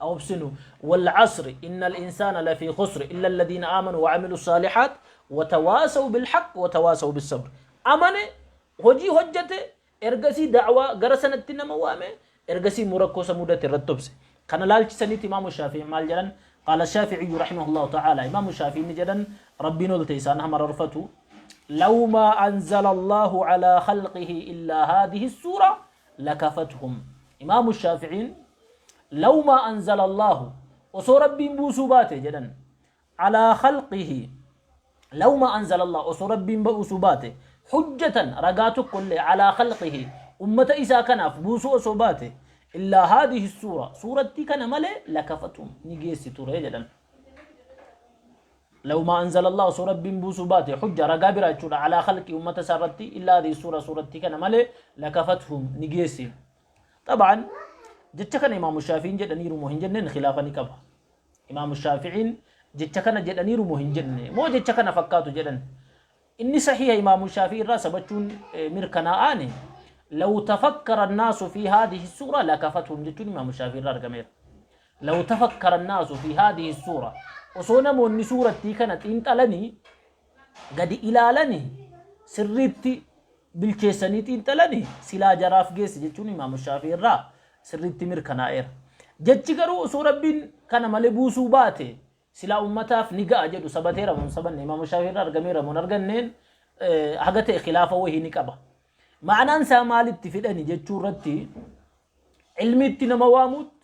obsinu. Wal asri innal insaana lafii khusri illa alladhiina aamanu wa amilu saalihaat wa tawaasaw bil haqq wa tawaasaw bis sabr. Amane hojii hojjate Ergasii da'waa gara sanatti nama waame, ergasii immoo rakkoo isa mudate irratti obse. Kana laalchisaniiti Imaamu Shaafi'iin maal jedhan? Qaala Shaafi'iyyu rahimahullahu ta'aala. Imaamu Shaafi'iin ni jedhan, Rabbiin ol ta'e isaan haa mararfatu. Law maa anzala Allahu alaa khalqihi illaa haadihi suura lakafathum. Imaamu Shaafi'iin law maa anzala Allahu osoo Rabbiin buusuu baate jedhan alaa khalqihi law maa anzala Allah osoo Rabbiin buusuu baate hujjatan ragaa tokkollee alaa khalqihi ummata isaa kanaaf buusuu osoo baate illaa haadihi suura suurattii kana malee lakafatum ni geessi ture jedhan. Law maa anzala Allah osoo Rabbiin buusuu baate hujja ragaa biraa jechuudha alaa khalqi ummata isaa irratti illaa haadihi suura suurattii kana malee lakafathum ni geessi. Xabaan jecha kana Imaamu Shaafiin jedhaniiru moo hin jenneen khilaafa ni qaba. Imaamu Shaafi'iin jecha kana jedhaniiru moo hin jenne? Moo jecha kana fakkaatu jedhan? Inni sahiha Imaamu Shaafii irraa sabachuun mirkanaa'aani law tafakkara annaasu fi haadihi suura lakafatuhum jechuun Imaamu Shaafii irraa argameera. Law tafakkara annaasu fi haadihi suura osoo namoonni suurattii kana xiinxalanii gadi ilaalanii sirriitti bilcheessanii xiinxalanii silaa jaraaf geesse jechuun Imaamu Shaafii irraa sirriitti mirkanaa'eera. Jechi garuu osoo Rabbiin kana malee buusuu baate silaa ummataaf ni ga'a jedhu sabateera moo hin sabanne Imaamu Shaafii irraa argameera moo hin arganneen haga ta'e khilaafa wahii ni qaba. Ma'anaan isaa maalitti fidhani jechuu irratti ilmiitti nama waamuutti,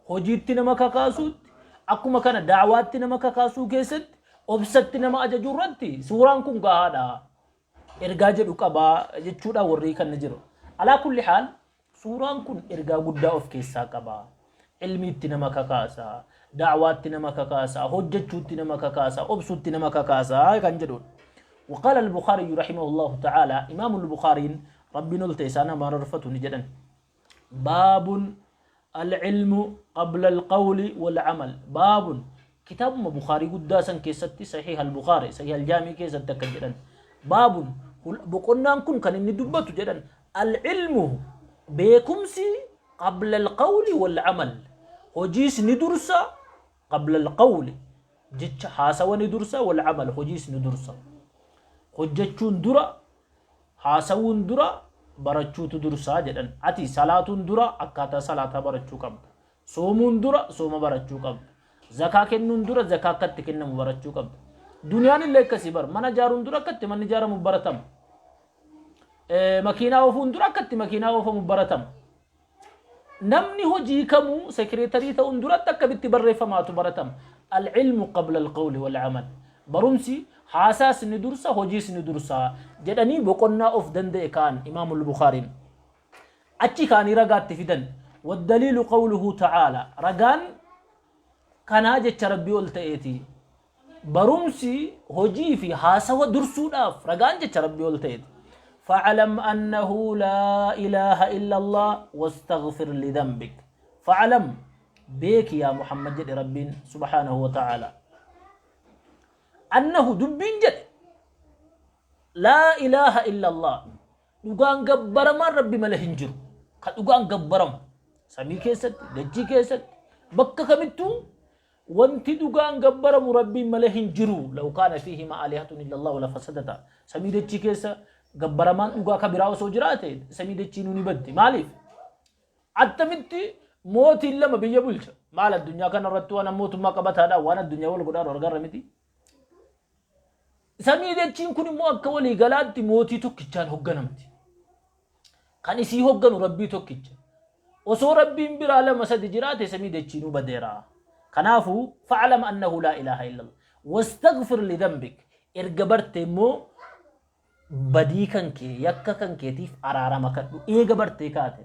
hojiitti nama kakaasuutti, akkuma kana da'waatti nama kakaasuu keessatti, obsatti nama ajajuu irratti suuraan kun gahaadha. Ergaa jedhu qaba jechuudha warri kan jiru. Alaa kulli haal suuraan kun ergaa guddaa of keessaa qaba. Ilmiitti nama kakaasa, da'waatti nama kakaasa, hojjechuutti nama kakaasa, obsuutti nama kakaasa kan jedhudha. وقال البخاري رحمه الله تعالى إمام البخاري ربي نلت إسانا ما ررفته نجدا باب العلم قبل القول والعمل باب كتاب بخاري قداسا كيستي صحيح البخاري صحيح الجامع كيست جدا باب بقولنا كن كان إني دبته جدا العلم بكمسي قبل القول والعمل هجيس ندرسا قبل القول جتش حاسوا ندرسا والعمل هجيس ندرسا hojjechuun dura haasawuun dura barachuutu dursaa jedhan. Ati salaatuun dura akkaataa salaataa barachuu qabda. Soomuun dura sooma barachuu qabda. Zakaa kennuun dura zakaa akka itti kennamu barachuu qabda. Duniyaan illee akkasii bar. Mana ijaaruun dura akka itti manni ijaaramu baratama. Makiinaa oofuun dura akka itti makiinaa oofamu baratama. Namni hojii kamuu sekireetarii ta'uun duratti akkamitti barreeffamaatu baratama. Al-ilmu qabla al-qawli wal-amal. Barumsi haasaas ni dursa hojiis ni dursa jedhanii boqonnaa of danda'e ka'an Imaamul Bukhaariin. Achi kaanii ragaatti fidan. Waddaliilu qawluhu ta'aala. Ragaan kanaa jecha Rabbii ol ta'eeti. Barumsi hojii fi haasawa dursuudhaaf ragaan jecha Rabbii ol ta'eeti. Fa'alam annahu laa ilaaha illallah wastaghfir lidhanbik. Fa'alam beeki yaa Muhammad jedhe Rabbiin subhaanahu wa ta'aala. Annahu dubbiin jedhe laa ilaaha illallah dhugaan gabbaramaan Rabbi malee hin jiru. Ka dhugaan gabbaramu samii keessatti, dachii keessatti, bakka kamittuu Wanti dhugaan gabbaramu Rabbiin malee hin jiru. Law kaana fiihimaa aalihatun illallahu lafasadata. Samii dachii keessa gabbaramaan dhugaa ka biraa osoo jiraate samii dachiinuu ni baddi. Maaliif? Attamitti mootiin lama biyya bulcha? Maal addunyaa kana irratti waan mootummaa qabataadha waan addunyaa wal godhaa argarra miti. Samii dachiin kun immoo akka walii galaatti mootii tokkichaan hogganamti. Kan isii hogganu Rabbii tokkicha. Osoo Rabbiin biraa lama sadi jiraate samii dachiinuu badeera. Kanaafuu fa'alam annahu laa ilaaha illallah. Wastaghfir lidhanbik. Erga barte immoo badii kan kee yakka kan keetiif araarama kadhu. Eega bartee kaate.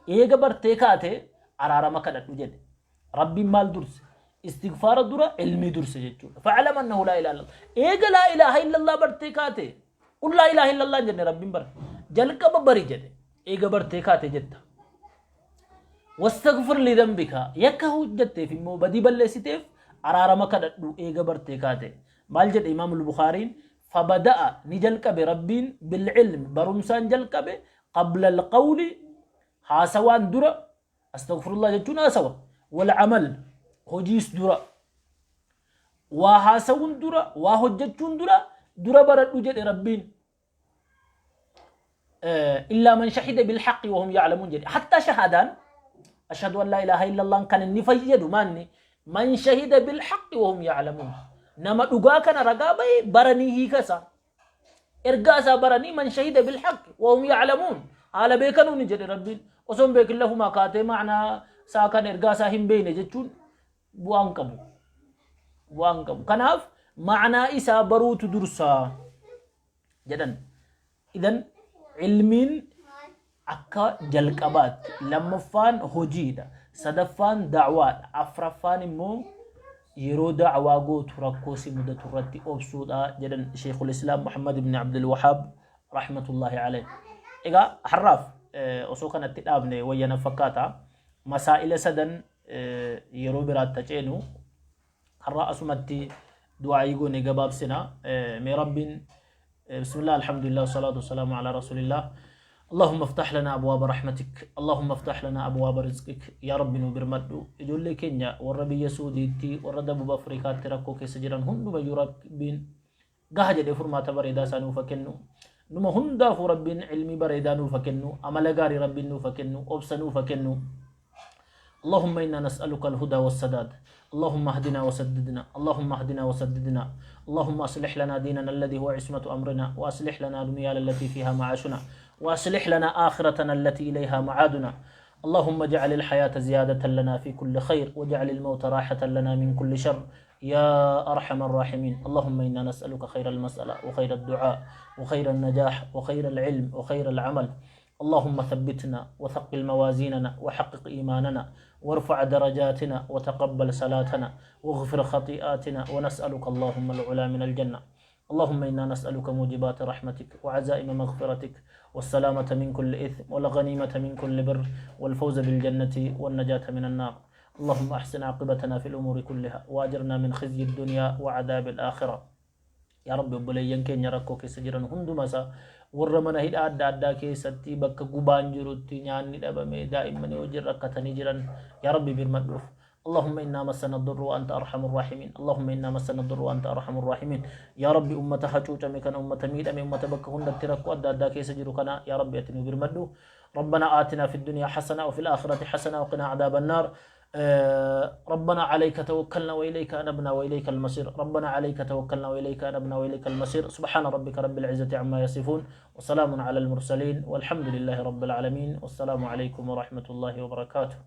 Eega bartee kaate araarama kadhadhu jedhe. Rabbiin maal durse? Istighfaara dura ilmii durse jechuudha. Fa'alam annahu laa ilaaha illallah. Eega laa ilaaha illallah bartee kaate Qul laa ilaaha illallah hin jenne Rabbiin bara. Jalqaba bari jedhe. Eega bartee kaate jetta. Wastaghfir li dhanbika yakka hojjetteef immoo badii balleessiteef araarama kadhadhu eega bartee kaate. Maal jedhe Imaam Bukhaariin fabada'a ni jalqabe Rabbiin bil'ilm barumsaan jalqabe qabla alqawli haasawaan dura astaghfirullah jechuun haasawa wal amal hojiis dura Waa haasawuun dura, waa hojjechuun dura, dura baradhu jedhe Rabbiin. Illaa man shahida bilhaqqi wahum ya'lamuun jedhe. Hattaa shahaadaan ashhadu an laa ilaaha illallaan kan inni fayyadu maanni man shahida bilhaqqi wahum ya'lamuun. Nama dhugaa kana ragaa bahe baranii hiika isaa. Ergaa isaa baranii man shahida bilhaqqi wahum ya'lamuun. Haala beekanuuni jedhe Rabbiin. Osoo hin beekin lafumaa kaatee ma'anaa isaa kan ergaa isaa hin beekne jechuun bu'aa hin qabu. Bu'aa hin qabu. Kanaaf ma'anaa isaa baruutu dursaa jedhan. Idan ilmiin akka jalqabaatti lammaffaan hojiidha. Sadaffaan da'waadha. Afraffaan immoo yeroo da'waa gootu rakkoo si mudatu irratti obsuudha jedhan Sheekul Islaam Muhammad ibn Abdul Wahaab rahmatullahi alayhi. Egaa har'aaf osoo kanatti dhaabne wayya na fakkaata. Masaa'ila sadan yeroo biraatti ceenu har'a asumatti du'aayii goone gabaabsina. Mee Rabbiin Bismillah, alhamdulillah, wasalaatu wasalaamu ala rasulillah. Allahumma iftah lana abwaaba rahmatik, Allahumma iftah lana abwaaba rizqik. Yaa Rabbi, nu birmadhu. Ijoollee keenya warra biyya Suudiitti, warra Dabuba Afrikaatti rakkoo keessa jiran hundumayyuu Rabbiin gaha jedhee furmaata bareedaa isaa nuuf haa kennu. Numa hundaafuu Rabbiin ilmii bareedaa nuuf haa kennu, amala gaarii Rabbiin nuuf haa kennu, obsa nuuf haa kennu. اللهم إنا نسألك الهدى والسداد. اللهم اهدنا وسددنا، اللهم اهدنا وسددنا. اللهم أصلح لنا ديننا الذي هو عصمة أمرنا، وأصلح لنا دنيانا التي فيها معاشنا، وأصلح لنا آخرتنا التي إليها معادنا. اللهم اجعل الحياة زيادة لنا في كل خير، واجعل الموت راحة لنا من كل شر يا أرحم الراحمين. اللهم إنا نسألك خير المسألة وخير الدعاء وخير النجاح وخير العلم وخير العمل. اللهم ثبتنا وثقل موازيننا وحقق إيماننا وارفع درجاتنا وتقبل صلاتنا واغفر خطيئاتنا، ونسألك اللهم العلا من الجنة. اللهم إنا نسألك موجبات رحمتك وعزائم مغفرتك والسلامة من كل إثم والغنيمة من كل بر والفوز بالجنة والنجاة من النار. اللهم أحسن عاقبتنا في الأمور كلها وأجرنا من خزي الدنيا وعذاب الآخرة. Yaa Rabbi, obboleeyyan keenya rakkoo keessa jiran hunduma isaa, warra mana hidhaa adda addaa keessatti, bakka gubaan jirutti, nyaanni dhabame, daa'immanii wajjin rakkatanii jiran, yaa Rabbi, birmadhuuf. اللهم إنا مسنا الضر وأنت أرحم الراحمين. اللهم إنا مسنا الضر وأنت أرحم الراحمين. يا ربي، أمة hacuucame kana, ummata miidhame, ummata bakka hundatti rakkoo adda addaa keessa jiru kana, yaa Rabbi, ati nu birmadhu. ربنا آتنا في الدنيا حسنة وفي الآخرة حسنة وقنا عذاب النار. ربنا عليك توكلنا وإليك أنبنا وإليك المصير. ربنا عليك توكلنا وإليك أنبنا وإليك المصير. سبحان ربك رب العزة عما يصفون، وسلام على المرسلين، والحمد لله رب العالمين، والسلام عليكم ورحمة الله وبركاته.